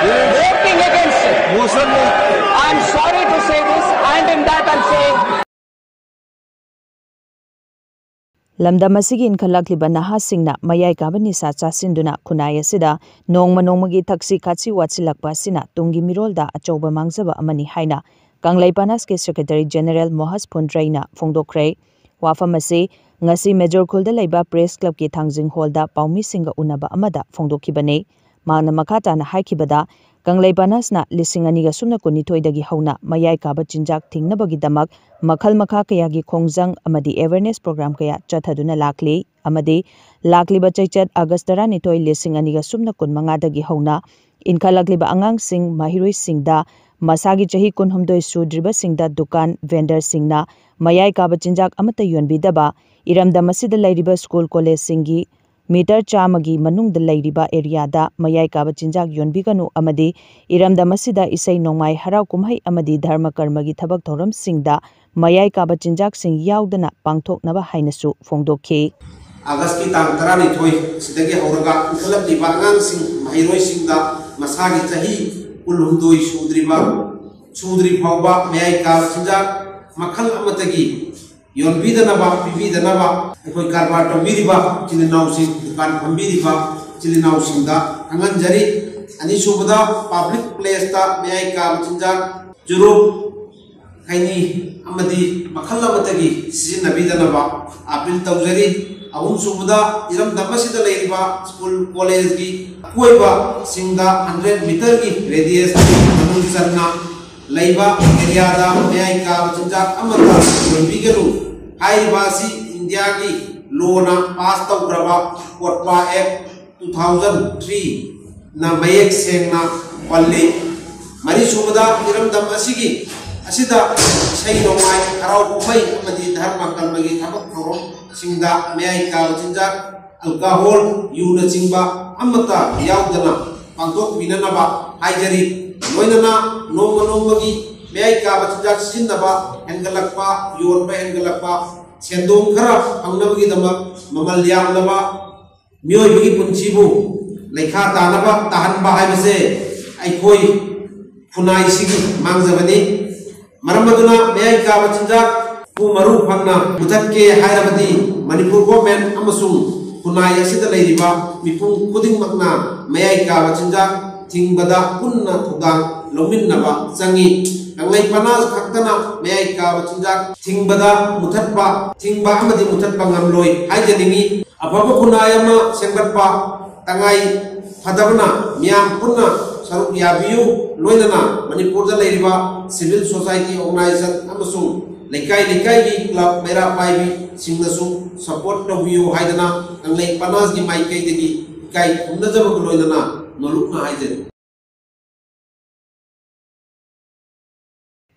Voting against it. I'm sorry to say this, and in that I'm saying ꯂꯝꯗꯝ ꯑꯁꯤꯒꯤ ꯏꯟꯈꯠꯂꯛꯂꯤꯕ ꯅꯍꯥꯁꯤꯡꯅ ꯃꯌꯥꯏ ꯀꯥꯕ ꯅꯤꯁꯥ ꯆꯥꯁꯤꯟꯗꯨꯅ ꯈꯨꯟꯅꯥꯏ ꯑꯁꯤꯗ ꯅꯣꯡꯃ ꯅꯣꯡꯃꯒꯤ ꯊꯛꯁꯤ ꯈꯥꯁꯤ ꯋꯥꯠꯁꯤꯜꯂꯛꯄ ꯑꯁꯤꯅ ꯇꯨꯡꯒꯤ ꯃꯤꯔꯣꯜꯗ ꯑꯆꯧꯕ ꯃꯥꯡꯖꯕ ꯑꯃꯅꯤ ꯍꯥꯏꯅ ꯀꯪꯂꯩ ꯄꯥꯅꯥꯁꯀꯤ Secretary General ꯃꯣꯍꯁ ꯐꯨꯟꯗ꯭ꯔꯩꯅ ꯐꯣꯡꯗꯣꯛꯈ꯭ꯔꯦ꯫ ꯋꯥꯐꯝ ꯑꯁꯤ ꯉꯁꯤ ꯃꯦꯖꯣꯔ ꯈꯨꯜꯗ ꯂꯩꯕ Press Clubꯀꯤ ꯊꯥꯡꯖꯤꯡ ꯍꯣꯜꯗ ꯄꯥꯎꯃꯤꯁꯤꯡꯒ ꯎꯅꯕ ꯑꯃꯗ ꯐꯣꯡꯗꯣꯛꯈꯤꯕꯅꯤ꯫ ꯃꯍꯥꯛꯅ ꯃꯈꯥ ꯇꯥꯅ ꯍꯥꯏꯈꯤꯕꯗ, ꯀꯪꯂꯩꯄꯥꯛꯅ ꯂꯤꯁꯤꯡ ꯑꯅꯤꯒ ꯁꯨꯞꯅ ꯀꯨꯟꯅꯤꯊꯣꯏꯗꯒꯤ ꯍꯧꯅ ꯃꯌꯥꯏ ꯀꯥꯕ ꯆꯤꯟꯖꯥꯛ ꯊꯤꯡꯅꯕꯒꯤꯗꯃꯛ ꯃꯈꯜ ꯃꯈꯥ ꯀꯌꯥꯒꯤ ꯈꯣꯡꯖꯪ ꯑꯃꯗꯤ awareness program ꯀꯌꯥ ꯆꯠꯊꯗꯨꯅ ꯂꯥꯛꯂꯤ ꯑꯃꯗꯤ ꯂꯥꯛꯂꯤꯕ ꯆꯩꯆꯠ ꯑꯥꯒꯁ ꯇꯔꯥꯅꯤꯊꯣꯏ, ꯂꯤꯁꯤꯡ ꯑꯅꯤꯒ ꯁꯨꯞꯅ ꯀꯨꯟꯃꯉꯥꯗꯒꯤ ꯍꯧꯅ ꯏꯟꯈꯠꯂꯛꯂꯤꯕ ꯑꯉꯥꯡꯁꯤꯡ, ꯃꯍꯩꯔꯣꯏꯁꯤꯡꯗ ꯃꯁꯥꯒꯤ ꯆꯍꯤ ꯀꯨꯟꯍꯨꯝꯗꯣꯏ ꯁꯨꯗ꯭ꯔꯤꯕꯁꯤꯡꯗ ꯗꯨꯀꯥꯟ ꯚꯦꯟꯗꯔꯁꯤꯡꯅ ꯃꯌꯥꯏ ꯀꯥꯕ ꯆꯤꯟꯖꯥꯛ ꯑꯃꯠꯇ ꯌꯣꯟꯕꯤꯗꯕ, ꯏꯔꯝꯗꯝ ꯑꯁꯤꯗ ꯂꯩꯔꯤꯕ ꯁ꯭ꯀꯨꯜ ꯀꯣꯂꯦꯖꯁꯤꯡꯒꯤ ꯃꯤꯇꯔ ꯆꯥꯝꯃꯒꯤ ꯃꯅꯨꯡꯗ ꯂꯩꯔꯤꯕ ꯑꯦꯔꯤꯌꯥꯗ ꯃꯌꯥꯏ ꯀꯥꯕ ꯆꯤꯟꯖꯥꯛ ꯌꯣꯟꯕꯤꯒꯅꯨ ꯑꯃꯗꯤ ꯏꯔꯝꯗꯝ ꯑꯁꯤꯗ ꯏꯁꯩ ꯅꯣꯡꯃꯥꯏ, ꯍꯔꯥꯎ ꯀꯨꯝꯍꯩ ꯑꯃꯗꯤ ꯙꯔꯃ ꯀꯔꯃꯒꯤ ꯊꯕꯛ ꯊꯧꯔꯝꯁꯤꯡꯗ ꯃꯌꯥꯏ ꯀꯥꯕ ꯆꯤꯟꯖꯥꯛꯁꯤꯡ ꯌꯥꯎꯗꯅ ꯄꯥꯡꯊꯣꯛꯅꯕ ꯍꯥꯏꯅꯁꯨ ꯐꯣꯡꯗꯣꯛꯈꯤ꯫ ꯑꯥꯒꯁꯀꯤ ꯇꯥꯡ ꯇꯔꯥꯅꯤꯊꯣꯏ ꯁꯤꯗꯒꯤ ꯍꯧꯔꯒ ꯏꯟꯈꯠꯂꯛꯂꯤꯕ ꯑꯉꯥꯡꯁꯤꯡ, ꯃꯍꯩꯔꯣꯏꯁꯤꯡꯗ ꯃꯁꯥꯒꯤ ꯆꯍꯤ ꯀꯨꯟꯍꯨꯝꯗꯣꯏ ꯁꯨꯗ꯭ꯔꯤꯕ, ꯁꯨꯗ꯭ꯔꯤ ꯐꯥꯎꯕ ꯃꯌꯥꯏ ꯀꯥꯕ ꯆꯤꯟꯖꯥꯛ ꯃꯈꯜ ꯑꯃꯠꯇꯒꯤ ꯌꯣꯟꯕꯤꯗꯅꯕ, ꯄꯤꯕꯤꯗꯅꯕ ꯑꯩꯈꯣꯏ ꯀꯔꯕꯥꯔ ꯇꯧꯕꯤꯔꯤꯕ ꯏꯆꯤꯜ ꯏꯅꯥꯎꯁꯤꯡ, ꯗꯨꯀꯥꯟ ꯐꯝꯕꯤꯔꯤꯕ ꯏꯆꯤꯜ ꯏꯅꯥꯎꯁꯤꯡꯗ ꯈꯪꯍꯟꯖꯔꯤ꯫ ꯑꯅꯤꯁꯨꯕꯗ, ꯄꯕ꯭ꯂꯤꯛ ꯄ꯭ꯂꯦꯁꯇ ꯃꯌꯥꯏ ꯀꯥꯕ ꯆꯤꯟꯖꯥꯛ, ꯆꯨꯔꯨꯞ, ꯈꯩꯅꯤ ꯑꯃꯗꯤ ꯃꯈꯜ ꯑꯃꯠꯇꯒꯤ ꯁꯤꯖꯤꯟꯅꯕꯤꯗꯅꯕ ꯑꯥꯄꯤꯜ ꯇꯧꯖꯔꯤ꯫ ꯑꯍꯨꯝꯁꯨꯕꯗ, ꯏꯔꯝꯗꯝ ꯑꯁꯤꯗ ꯂꯩꯔꯤꯕ ꯁ꯭ꯀꯨꯜ ꯀꯣꯂꯦꯖꯒꯤ ꯑꯀꯣꯏꯕꯁꯤꯡꯗ ꯍꯟꯗ꯭ꯔꯦꯠ ꯃꯤꯇꯔꯒꯤ ꯔꯦꯗꯤꯌꯁ ꯃꯅꯨꯡ ꯆꯟꯅ ꯂꯩꯕ ꯑꯦꯔꯤꯌꯥꯗ ꯃꯌꯥꯏ ꯀꯥꯕ ꯆꯤꯟꯖꯥꯛ ꯑꯃꯠꯇ ꯌꯣꯟꯕꯤꯒꯅꯨ꯫ ꯍꯥꯏꯔꯤꯕ ꯑꯁꯤ ꯏꯟꯗꯤꯌꯥꯒꯤ ꯂꯣꯅ ꯄꯥꯁ ꯇꯧꯈ꯭ꯔꯕ ꯀꯣꯠꯄꯥ ꯑꯦꯛ ꯇꯨ ꯊꯥꯎꯖꯟ ꯊ꯭ꯔꯤꯅ ꯃꯌꯦꯛ ꯁꯦꯡꯅ ꯄꯜꯂꯤ꯫ ꯃꯔꯤꯁꯨꯕꯗ, ꯏꯔꯝꯗꯝ ꯑꯁꯤꯒꯤ, ꯑꯁꯤꯗ ꯏꯁꯩ ꯅꯣꯡꯃꯥꯏ, ꯍꯔꯥꯎ ꯀꯨꯝꯍꯩ ꯑꯃꯗꯤ ꯙꯔꯃ ꯀꯔꯃꯒꯤ ꯊꯕꯛ ꯊꯧꯔꯝꯁꯤꯡꯗ ꯃꯌꯥꯏ ꯀꯥꯕ ꯆꯤꯟꯖꯥꯛ, ꯑꯜꯀꯣꯍꯣꯜ, ꯌꯨꯅꯆꯤꯡꯕ ꯑꯃꯠꯇ ꯌꯥꯎꯗꯅ ꯄꯥꯡꯊꯣꯛꯄꯤꯅꯅꯕ ꯍꯥꯏꯖꯔꯤ꯫ ꯂꯣꯏꯅꯅ ꯅꯣꯡꯃ ꯅꯣꯡꯃꯒꯤ ꯃꯌꯥꯏ ꯀꯥꯕ ꯆꯤꯟꯖꯥꯛ ꯁꯤꯖꯤꯟꯅꯕ ꯍꯦꯟꯒꯠꯂꯛꯄ, ꯌꯣꯟꯕ ꯍꯦꯟꯒꯠꯂꯛꯄ, ꯁꯦꯟꯗꯣꯡ ꯈꯔ ꯐꯪꯅꯕꯒꯤꯗꯃꯛ ꯃꯃꯜ ꯌꯥꯝꯂꯕ ꯃꯤꯑꯣꯏꯕꯒꯤ ꯄꯨꯟꯁꯤꯕꯨ ꯂꯩꯈꯥ ꯇꯥꯅꯕ ꯇꯥꯍꯟꯕ ꯍꯥꯏꯕꯁꯦ ꯑꯩꯈꯣꯏ ꯈꯨꯟꯅꯥꯏꯁꯤꯒꯤ ꯃꯥꯡꯖꯕꯅꯤ꯫ ꯃꯔꯝ ꯑꯗꯨꯅ ꯃꯌꯥꯏ ꯀꯥꯕ ꯆꯤꯟꯖꯥꯛꯄꯨ ꯃꯔꯨ ꯐꯪꯅ ꯃꯨꯊꯠꯀꯦ ꯍꯥꯏꯔꯕꯗꯤ ꯃꯅꯤꯄꯨꯔ ꯒꯣꯔꯃꯦꯟ ꯑꯃꯁꯨꯡ ꯈꯨꯟꯅꯥꯏ ꯑꯁꯤꯗ ꯂꯩꯔꯤꯕ ꯃꯤꯄꯨꯝ ꯈꯨꯗꯤꯡꯃꯛꯅ ꯃꯌꯥꯏ ꯀꯥꯕ ꯆꯤꯟꯖꯥꯛ ꯊꯤꯡꯕꯗ ꯄꯨꯟꯅ ꯊꯧꯗꯥꯡ ꯂꯧꯃꯤꯟꯅꯕ ꯆꯪꯏ꯫ ꯀꯪꯂꯩꯄꯅꯥ ꯈꯛꯇꯅ ꯃꯌꯥꯏ ꯀꯥꯕ ꯆꯤꯟꯖꯥꯛ ꯊꯤꯡꯕꯗ ꯃꯨꯊꯠꯄ, ꯊꯤꯡꯕ ꯑꯃꯗꯤ ꯃꯨꯊꯠꯄ ꯉꯝꯂꯣꯏ ꯍꯥꯏꯖꯅꯤꯡꯏ꯫ ꯑꯐꯕ ꯈꯨꯟꯅꯥꯏ ꯑꯃ ꯁꯦꯝꯒꯠꯄ ꯇꯉꯥꯏ ꯐꯗꯕꯅ ꯃꯤꯌꯥꯝ ꯄꯨꯟꯅ ꯁꯔꯨꯛ ꯌꯥꯕꯤꯌꯨ꯫ ꯂꯣꯏꯅꯅ ꯃꯅꯤꯄꯨꯔꯗ ꯂꯩꯔꯤꯕ civil society organization ꯑꯃꯁꯨꯡ ꯂꯩꯀꯥꯏ ꯂꯩꯀꯥꯏꯒꯤ club ꯃꯩꯔꯥ ꯄꯥꯏꯕꯤꯁꯤꯡꯅꯁꯨ support ꯇꯧꯕꯤꯌꯨ ꯍꯥꯏꯗꯅ ꯀꯪꯂꯩ ꯄꯅꯥꯁꯒꯤ ꯃꯥꯏꯀꯩꯗꯒꯤ ꯏꯀꯥꯏ ꯈꯨꯝꯅꯖꯕꯒ ꯂꯣꯏꯅꯅ ꯅꯣꯂꯨꯛꯅ ꯍꯥꯏꯖꯔꯤ꯫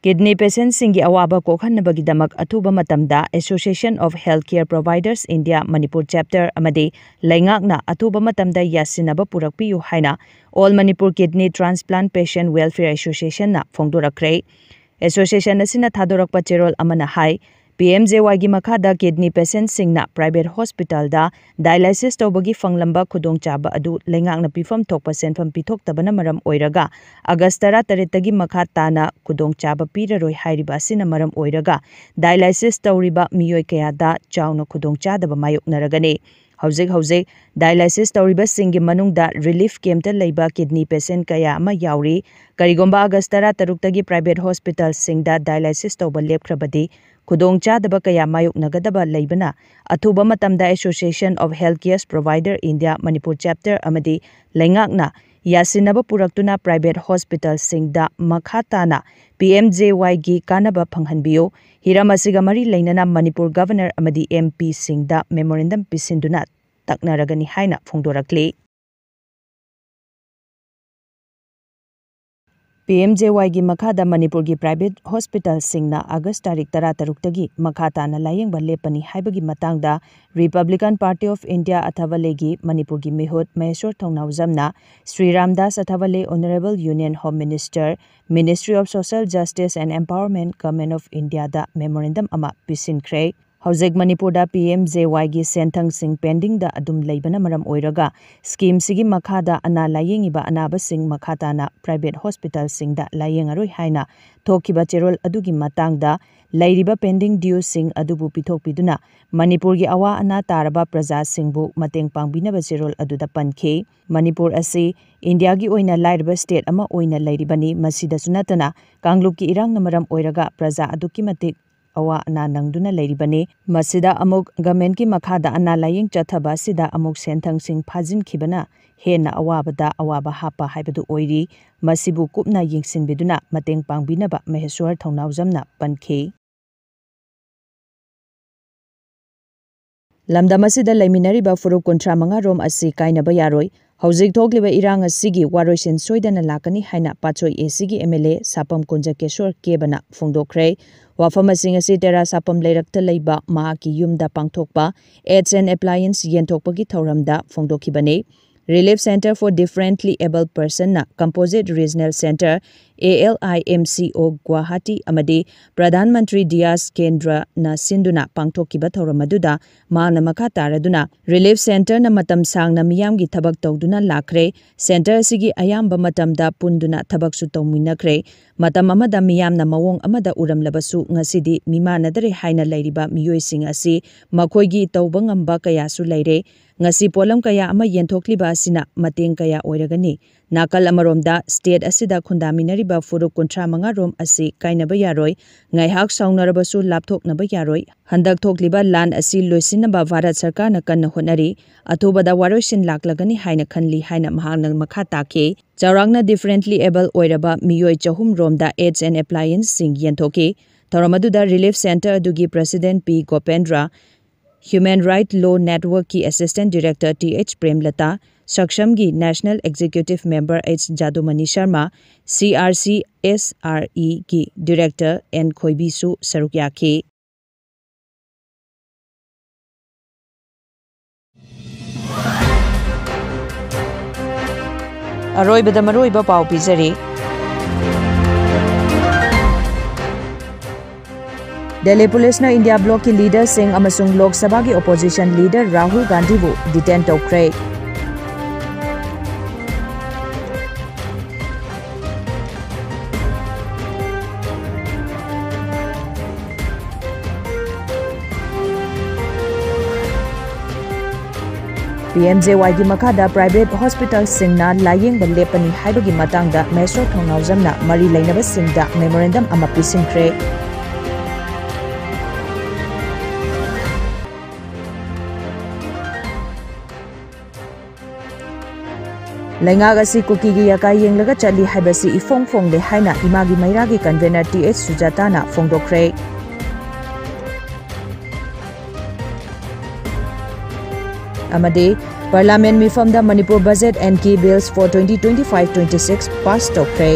Kidney patientꯁꯤꯡꯒꯤ ꯑꯋꯥꯕ ꯀꯣꯛꯍꯟꯅꯕꯒꯤꯗꯃꯛ ꯑꯊꯨꯕ ꯃꯇꯝꯗ Association of Healthcare Providers India Manipur Chapter ꯑꯃꯗꯤ ꯂꯩꯉꯥꯛꯅ ꯑꯊꯨꯕ ꯃꯇꯝꯗ ꯌꯥꯁꯤꯟꯅꯕ ꯄꯨꯔꯛꯄꯤꯌꯨ ꯍꯥꯏꯅ All Manipur Kidney Transplant Patient Welfare Associationꯅ ꯐꯣꯡꯗꯣꯔꯛꯈ꯭ꯔꯦ꯫ Association ꯑꯁꯤꯅ ꯊꯥꯗꯣꯔꯛꯄ ꯆꯦꯔꯣꯜ ꯑꯃꯅ ꯍꯥꯏ, ꯄꯤ ꯑꯦꯝ ꯖꯦ ꯋꯥꯏꯒꯤ ꯃꯈꯥꯗ kidney patientꯁꯤꯡꯅ private hospitalꯗ dialysis ꯇꯧꯕꯒꯤ ꯐꯪꯂꯝꯕ ꯈꯨꯗꯣꯡꯆꯥꯕ ꯑꯗꯨ ꯂꯩꯉꯥꯛꯅ ꯄꯤꯐꯝ ꯊꯣꯛꯄ ꯁꯦꯟꯐꯝ ꯄꯤꯊꯣꯛꯇꯕꯅ ꯃꯔꯝ ꯑꯣꯏꯔꯒ August ꯇꯔꯥꯇꯔꯦꯠꯇꯒꯤ ꯃꯈꯥ ꯇꯥꯅ ꯈꯨꯗꯣꯡꯆꯥꯕ ꯄꯤꯔꯔꯣꯏ ꯍꯥꯏꯔꯤꯕ ꯑꯁꯤꯅ ꯃꯔꯝ ꯑꯣꯏꯔꯒ dialysis ꯇꯧꯔꯤꯕ ꯃꯤꯑꯣꯏ ꯀꯌꯥꯗ ꯆꯥꯎꯅ ꯈꯨꯗꯣꯡꯆꯥꯗꯕ ꯃꯥꯌꯣꯛꯅꯔꯒꯅꯤ꯫ ꯍꯧꯖꯤꯛ ꯍꯧꯖꯤꯛ dialysis ꯇꯧꯔꯤꯕꯁꯤꯡꯒꯤ ꯃꯅꯨꯡꯗ relief campꯇ ꯂꯩꯕ kidney patient ꯀꯌꯥ ꯑꯃ ꯌꯥꯎꯔꯤ꯫ ꯀꯔꯤꯒꯨꯝꯕ August ꯇꯔꯥꯇꯔꯨꯛꯇꯒꯤ private hospitalꯁꯤꯡꯗ dialysis ꯇꯧꯕ ꯂꯦꯞꯈ꯭ꯔꯕꯗꯤ ꯈꯨꯗꯣꯡꯆꯥꯗꯕ ꯀꯌꯥ ꯃꯥꯌꯣꯛꯅꯒꯗꯕ ꯂꯩꯕꯅ ꯑꯊꯨꯕ ꯃꯇꯝꯗ Association of Healthcare Provider India Manipur Chapter ꯑꯃꯗꯤ ꯂꯩꯉꯥꯛꯅ ꯌꯥꯁꯤꯟꯅꯕ ꯄꯨꯔꯛꯇꯨꯅ private hospitalꯁꯤꯡꯗ ꯃꯈꯥ ꯇꯥꯅ ꯄꯤ ꯑꯦꯝ ꯖꯦ ꯋꯥꯏꯒꯤ ꯀꯥꯟꯅꯕ ꯐꯪꯍꯟꯕꯤꯌꯨ꯫ ꯍꯤꯔꯝ ꯑꯁꯤꯒ ꯃꯔꯤ ꯂꯩꯅꯅ ꯃꯅꯤꯄꯨꯔ Governor ꯑꯃꯗꯤ ꯑꯦꯝ ꯄꯤꯁꯤꯡꯗ memorandum ꯄꯤꯁꯤꯟꯗꯨꯅ ꯇꯛꯅꯔꯒꯅꯤ ꯍꯥꯏꯅ ꯐꯣꯡꯗꯣꯔꯛꯂꯤ꯫ ꯄꯤ ꯑꯦꯝ ꯖꯦ ꯋꯥꯏꯒꯤ ꯃꯈꯥꯗ ꯃꯅꯤꯄꯨꯔꯒꯤ private hospitalꯁꯤꯡꯅ August ꯇꯥꯔꯤꯛ ꯇꯔꯥꯇꯔꯨꯛꯇꯒꯤ ꯃꯈꯥ ꯇꯥꯅ ꯂꯥꯌꯦꯡꯕ ꯂꯦꯞꯄꯅꯤ ꯍꯥꯏꯕꯒꯤ ꯃꯇꯥꯡꯗ Republican Party of India ꯑꯊꯥꯕꯥꯂꯦꯒꯤ ꯃꯅꯤꯄꯨꯔꯒꯤ ꯃꯤꯍꯨꯠ ꯃꯍꯦꯁ꯭ꯋꯔ ꯊꯧꯅꯥꯎꯖꯝꯅ Shri Ramdas ꯑꯊꯥꯕꯥꯂꯦ, Honourable Union Home Minister, Ministry of Social Justice and Empowerment, Government of Indiaꯗ memorandum ꯑꯃ ꯄꯤꯁꯤꯟꯈ꯭ꯔꯦ꯫ ꯍꯧꯖꯤꯛ ꯃꯅꯤꯄꯨꯔꯗ ꯄꯤ ꯑꯦꯝ ꯖꯦ ꯋꯥꯏꯒꯤ ꯁꯦꯟꯊꯪꯁꯤꯡ pendingꯗ ꯑꯗꯨꯝ ꯂꯩꯕꯅ ꯃꯔꯝ ꯑꯣꯏꯔꯒ schemeꯁꯤꯒꯤ ꯃꯈꯥꯗ ꯑꯅꯥ ꯂꯥꯌꯦꯡꯉꯤꯕ ꯑꯅꯥꯕꯁꯤꯡ ꯃꯈꯥ ꯇꯥꯅ private hospitalꯁꯤꯡꯗ ꯂꯥꯌꯦꯡꯉꯔꯣꯏ ꯍꯥꯏꯅ ꯊꯣꯛꯈꯤꯕ ꯆꯦꯔꯣꯜ ꯑꯗꯨꯒꯤ ꯃꯇꯥꯡꯗ ꯂꯩꯔꯤꯕ pending dueꯁꯤꯡ ꯑꯗꯨꯕꯨ ꯄꯤꯊꯣꯛꯄꯤꯗꯨꯅ ꯃꯅꯤꯄꯨꯔꯒꯤ ꯑꯋꯥ ꯑꯅꯥ ꯇꯥꯔꯕ ꯄ꯭ꯔꯖꯥꯁꯤꯡꯕꯨ ꯃꯇꯦꯡ ꯄꯥꯡꯕꯤꯅꯕ ꯆꯦꯔꯣꯜ ꯑꯗꯨꯗ ꯄꯟꯈꯤ꯫ ꯃꯅꯤꯄꯨꯔ ꯑꯁꯤ ꯏꯟꯗꯤꯌꯥꯒꯤ ꯑꯣꯏꯅ ꯂꯥꯏꯔꯕ state ꯑꯃ ꯑꯣꯏꯅ ꯂꯩꯔꯤꯕꯅꯤ꯫ ꯃꯁꯤꯗꯁꯨ ꯅꯠꯇꯅ ꯀꯥꯡꯂꯨꯞꯀꯤ ꯏꯔꯥꯡꯅ ꯃꯔꯝ ꯑꯣꯏꯔꯒ ꯄ꯭ꯔꯖꯥ ꯑꯗꯨꯛꯀꯤ ꯃꯇꯤꯛ ꯑꯋꯥ ꯑꯅꯥ ꯅꯪꯗꯨꯅ ꯂꯩꯔꯤꯕꯅꯤ꯫ ꯃꯁꯤꯗ ꯑꯃꯨꯛ ꯒꯃꯦꯟꯒꯤ ꯃꯈꯥꯗ ꯑꯅꯥ ꯂꯥꯌꯦꯡ ꯆꯠꯊꯕ ꯑꯁꯤꯗ ꯑꯃꯨꯛ ꯁꯦꯟꯊꯪꯁꯤꯡ ꯐꯥꯖꯤꯟꯈꯤꯕꯅ ꯍꯦꯟꯅ ꯑꯋꯥꯕꯗ ꯑꯋꯥꯕ ꯍꯥꯞꯄ ꯍꯥꯏꯕꯗꯨ ꯑꯣꯏꯔꯤ꯫ ꯃꯁꯤꯕꯨ ꯀꯨꯞꯅ ꯌꯦꯡꯁꯤꯟꯕꯤꯗꯨꯅ ꯃꯇꯦꯡ ꯄꯥꯡꯕꯤꯅꯕ ꯃꯍꯦꯁ꯭ꯋꯔ ꯊꯧꯅꯥꯎꯖꯝꯅ ꯄꯟꯈꯤ꯫ ꯂꯝꯗꯝ ꯑꯁꯤꯗ ꯂꯩꯃꯤꯟꯅꯔꯤꯕ ꯐꯨꯔꯨꯞ ꯀꯨꯟꯊ꯭ꯔꯥ ꯃꯉꯥ ꯔꯣꯝ ꯑꯁꯤ ꯀꯥꯏꯅꯕ ꯌꯥꯔꯣꯏ꯫ ꯍꯧꯖꯤꯛ ꯊꯣꯛꯂꯤꯕ ꯏꯔꯥꯡ ꯑꯁꯤꯒꯤ ꯋꯥꯔꯣꯏꯁꯤꯟ ꯁꯣꯏꯗꯅ ꯂꯥꯛꯀꯅꯤ ꯍꯥꯏꯅ ꯄꯥꯠꯁꯣꯏ ꯑꯦ ꯁꯤꯒꯤ ꯑꯦꯝ ꯑꯦꯜ ꯑꯦ ꯁꯥꯄꯝ ꯀꯨꯟꯖꯀꯦꯁ꯭ꯋꯔ ꯀꯦꯕꯅ ꯐꯣꯡꯗꯣꯛꯈ꯭ꯔꯦ꯫ ꯋꯥꯐꯝ ꯑꯁꯤꯡ ꯑꯁꯤ ꯇꯦꯔꯥ ꯁꯥꯄꯝ ꯂꯩꯔꯛꯇ ꯂꯩꯕ ꯃꯍꯥꯛꯀꯤ ꯌꯨꯝꯗ ꯄꯥꯡꯊꯣꯛꯄ ꯑꯦꯗꯁ ꯑꯦꯟ ꯑꯦꯄ꯭ꯂꯥꯌꯦꯟꯁ ꯌꯦꯟꯊꯣꯛꯄꯒꯤ ꯊꯧꯔꯝꯗ ꯐꯣꯡꯗꯣꯛꯈꯤꯕꯅꯤ꯫ Relief Centre for Differently Abled Personꯅ Composite Regional Centre, A L I M C O, Guwahati ꯑꯃꯗꯤ ꯄ꯭ꯔꯙꯥꯟ ꯃꯟꯇ꯭ꯔꯤ ꯗꯤꯌꯥꯁ ꯀꯦꯟꯗ꯭ꯔꯅ ꯁꯤꯟꯗꯨꯅ ꯄꯥꯡꯊꯣꯛꯈꯤꯕ ꯊꯧꯔꯝ ꯑꯗꯨꯗ ꯃꯍꯥꯛꯅ ꯃꯈꯥ ꯇꯥꯔꯗꯨꯅ, ꯔꯤꯂꯤꯐ ꯁꯦꯟꯇꯔꯅ ꯃꯇꯝ ꯁꯥꯡꯅ ꯃꯤꯌꯥꯝꯒꯤ ꯊꯕꯛ ꯇꯧꯗꯨꯅ ꯂꯥꯛꯈ꯭ꯔꯦ꯫ ꯁꯦꯟꯇꯔ ꯑꯁꯤꯒꯤ ꯑꯌꯥꯝꯕ ꯃꯇꯝꯗ ꯄꯨꯟꯗꯨꯅ ꯊꯕꯛꯁꯨ ꯇꯧꯃꯤꯟꯅꯈ꯭ꯔꯦ꯫ ꯃꯇꯝ ꯑꯃꯗ ꯃꯤꯌꯥꯝꯅ ꯃꯑꯣꯡ ꯑꯃꯗ ꯎꯔꯝꯂꯕꯁꯨ, ꯉꯁꯤꯗꯤ ꯃꯤꯃꯥꯟꯅꯗ꯭ꯔꯦ ꯍꯥꯏꯅ ꯂꯩꯔꯤꯕ ꯃꯤꯑꯣꯏꯁꯤꯡ ꯑꯁꯤ ꯃꯈꯣꯏꯒꯤ ꯇꯧꯕ ꯉꯝꯕ ꯀꯌꯥꯁꯨ ꯂꯩꯔꯦ꯫ ꯉꯁꯤ ꯄꯣꯠꯂꯝ ꯀꯌꯥ ꯑꯃ ꯌꯦꯟꯊꯣꯛꯂꯤꯕ ꯑꯁꯤꯅ ꯃꯇꯦꯡ ꯀꯌꯥ ꯑꯣꯏꯔꯒꯅꯤ꯫ ꯅꯥꯀꯜ ꯑꯃꯔꯣꯝꯗ, ꯁ꯭ꯇꯦꯠ ꯑꯁꯤꯗ ꯈꯨꯟꯗꯥꯃꯤꯟꯅꯔꯤꯕ ꯐꯨꯔꯨꯞ ꯀꯨꯟꯊ꯭ꯔꯥ ꯃꯉꯥ ꯔꯣꯝ ꯑꯁꯤ ꯀꯥꯏꯅꯕ ꯌꯥꯔꯣꯏ, ꯉꯥꯏꯍꯥꯛ ꯁꯥꯎꯅꯔꯕꯁꯨ ꯂꯥꯞꯊꯣꯛꯅꯕ ꯌꯥꯔꯣꯏ꯫ ꯍꯟꯗꯛ ꯊꯣꯛꯂꯤꯕ ꯂꯥꯟ ꯑꯁꯤ ꯂꯣꯏꯁꯤꯟꯅꯕ ꯚꯥꯔꯠ ꯁꯔꯀꯥꯔꯅ ꯀꯟꯅ ꯍꯣꯠꯅꯔꯤ꯫ ꯑꯊꯨꯕꯗ ꯋꯥꯔꯣꯏꯁꯤꯟ ꯂꯥꯛꯂꯒꯅꯤ ꯍꯥꯏꯅ ꯈꯜꯂꯤ ꯍꯥꯏꯅ ꯃꯍꯥꯛꯅ ꯃꯈꯥ ꯇꯥꯈꯤ꯫ ꯆꯥꯎꯔꯥꯛꯅ differently able ꯑꯣꯏꯔꯕ ꯃꯤꯑꯣꯏ ꯆꯍꯨꯝ ꯔꯣꯝꯗ aids and applianceꯁꯤꯡ ꯌꯦꯟꯊꯣꯛꯈꯤ꯫ ꯊꯧꯔꯝ ꯑꯗꯨꯗ ꯔꯤꯂꯤꯐ ꯁꯦꯟꯇꯔ ꯑꯗꯨꯒꯤ president P Gopendra, Human Right Law Networkꯀꯤ Assistant Director T H Premlata, ꯁꯛꯁꯝꯒꯤ National Executive Member H Jadumani Sharma, C R C S R ꯏꯒꯤ Director ꯑꯦꯟ ꯈꯣꯏꯕꯤꯁꯨ ꯁꯔꯨꯛ ꯌꯥꯈꯤ꯫ ꯑꯔꯣꯏꯕꯗ ꯃꯔꯨꯑꯣꯏꯕ ꯄꯥꯎ ꯄꯤꯖꯔꯤ꯫ ꯗꯦꯜꯂꯤ ꯄꯨꯂꯤꯁꯅ ꯏꯟꯗꯤꯌꯥ ꯕ꯭ꯂꯣꯛꯀꯤ ꯂꯤꯗꯔꯁꯤꯡ ꯑꯃꯁꯨꯡ ꯂꯣꯛ ꯁꯚꯥꯒꯤ ꯑꯣꯄꯣꯖꯤꯁꯟ ꯂꯤꯗꯔ ꯔꯥꯍꯨꯜ ꯒꯥꯟꯙꯤꯕꯨ ꯗꯤꯇꯦꯟ ꯇꯧꯈ꯭ꯔꯦ꯫ ꯄꯤ ꯑꯦꯝ ꯖꯦ ꯋꯥꯏꯒꯤ ꯃꯈꯥꯗ ꯄ꯭ꯔꯥꯏꯚꯦꯠ ꯍꯣꯁꯄꯤꯇꯥꯜꯁꯤꯡꯅ ꯂꯥꯌꯦꯡꯕ ꯂꯦꯞꯄꯅꯤ ꯍꯥꯏꯕꯒꯤ ꯃꯇꯥꯡꯗ ꯃꯍꯦꯁ꯭ꯋꯔ ꯊꯧꯅꯥꯎꯖꯝꯅ ꯃꯔꯤ ꯂꯩꯅꯕꯁꯤꯡꯗ ꯃꯦꯃꯣꯔꯦꯟꯗꯝ ꯑꯃ ꯄꯤꯁꯤꯟꯈ꯭ꯔꯦ꯫ ꯂꯩꯉꯥꯛ ꯑꯁꯤ ꯀꯨꯀꯤꯒꯤ ꯌꯥꯀꯥꯏ ꯌꯦꯡꯂꯒ ꯆꯠꯂꯤ ꯍꯥꯏꯕꯁꯤ ꯏꯐꯣꯡ ꯐꯣꯡꯗꯦ ꯍꯥꯏꯅ ꯏꯃꯥꯒꯤ ꯃꯩꯔꯥꯒꯤ convener ꯇꯤ ꯑꯩꯆ ꯁꯨꯖꯥꯇꯥꯅ ꯐꯣꯡꯗꯣꯛꯈ꯭ꯔꯦ꯫ ꯑꯃꯗꯤ Parliament ꯃꯤꯐꯝꯗ Manipur Budget and Key Bills for twenty twenty-five twenty-six pass ꯇꯧꯈ꯭ꯔꯦ꯫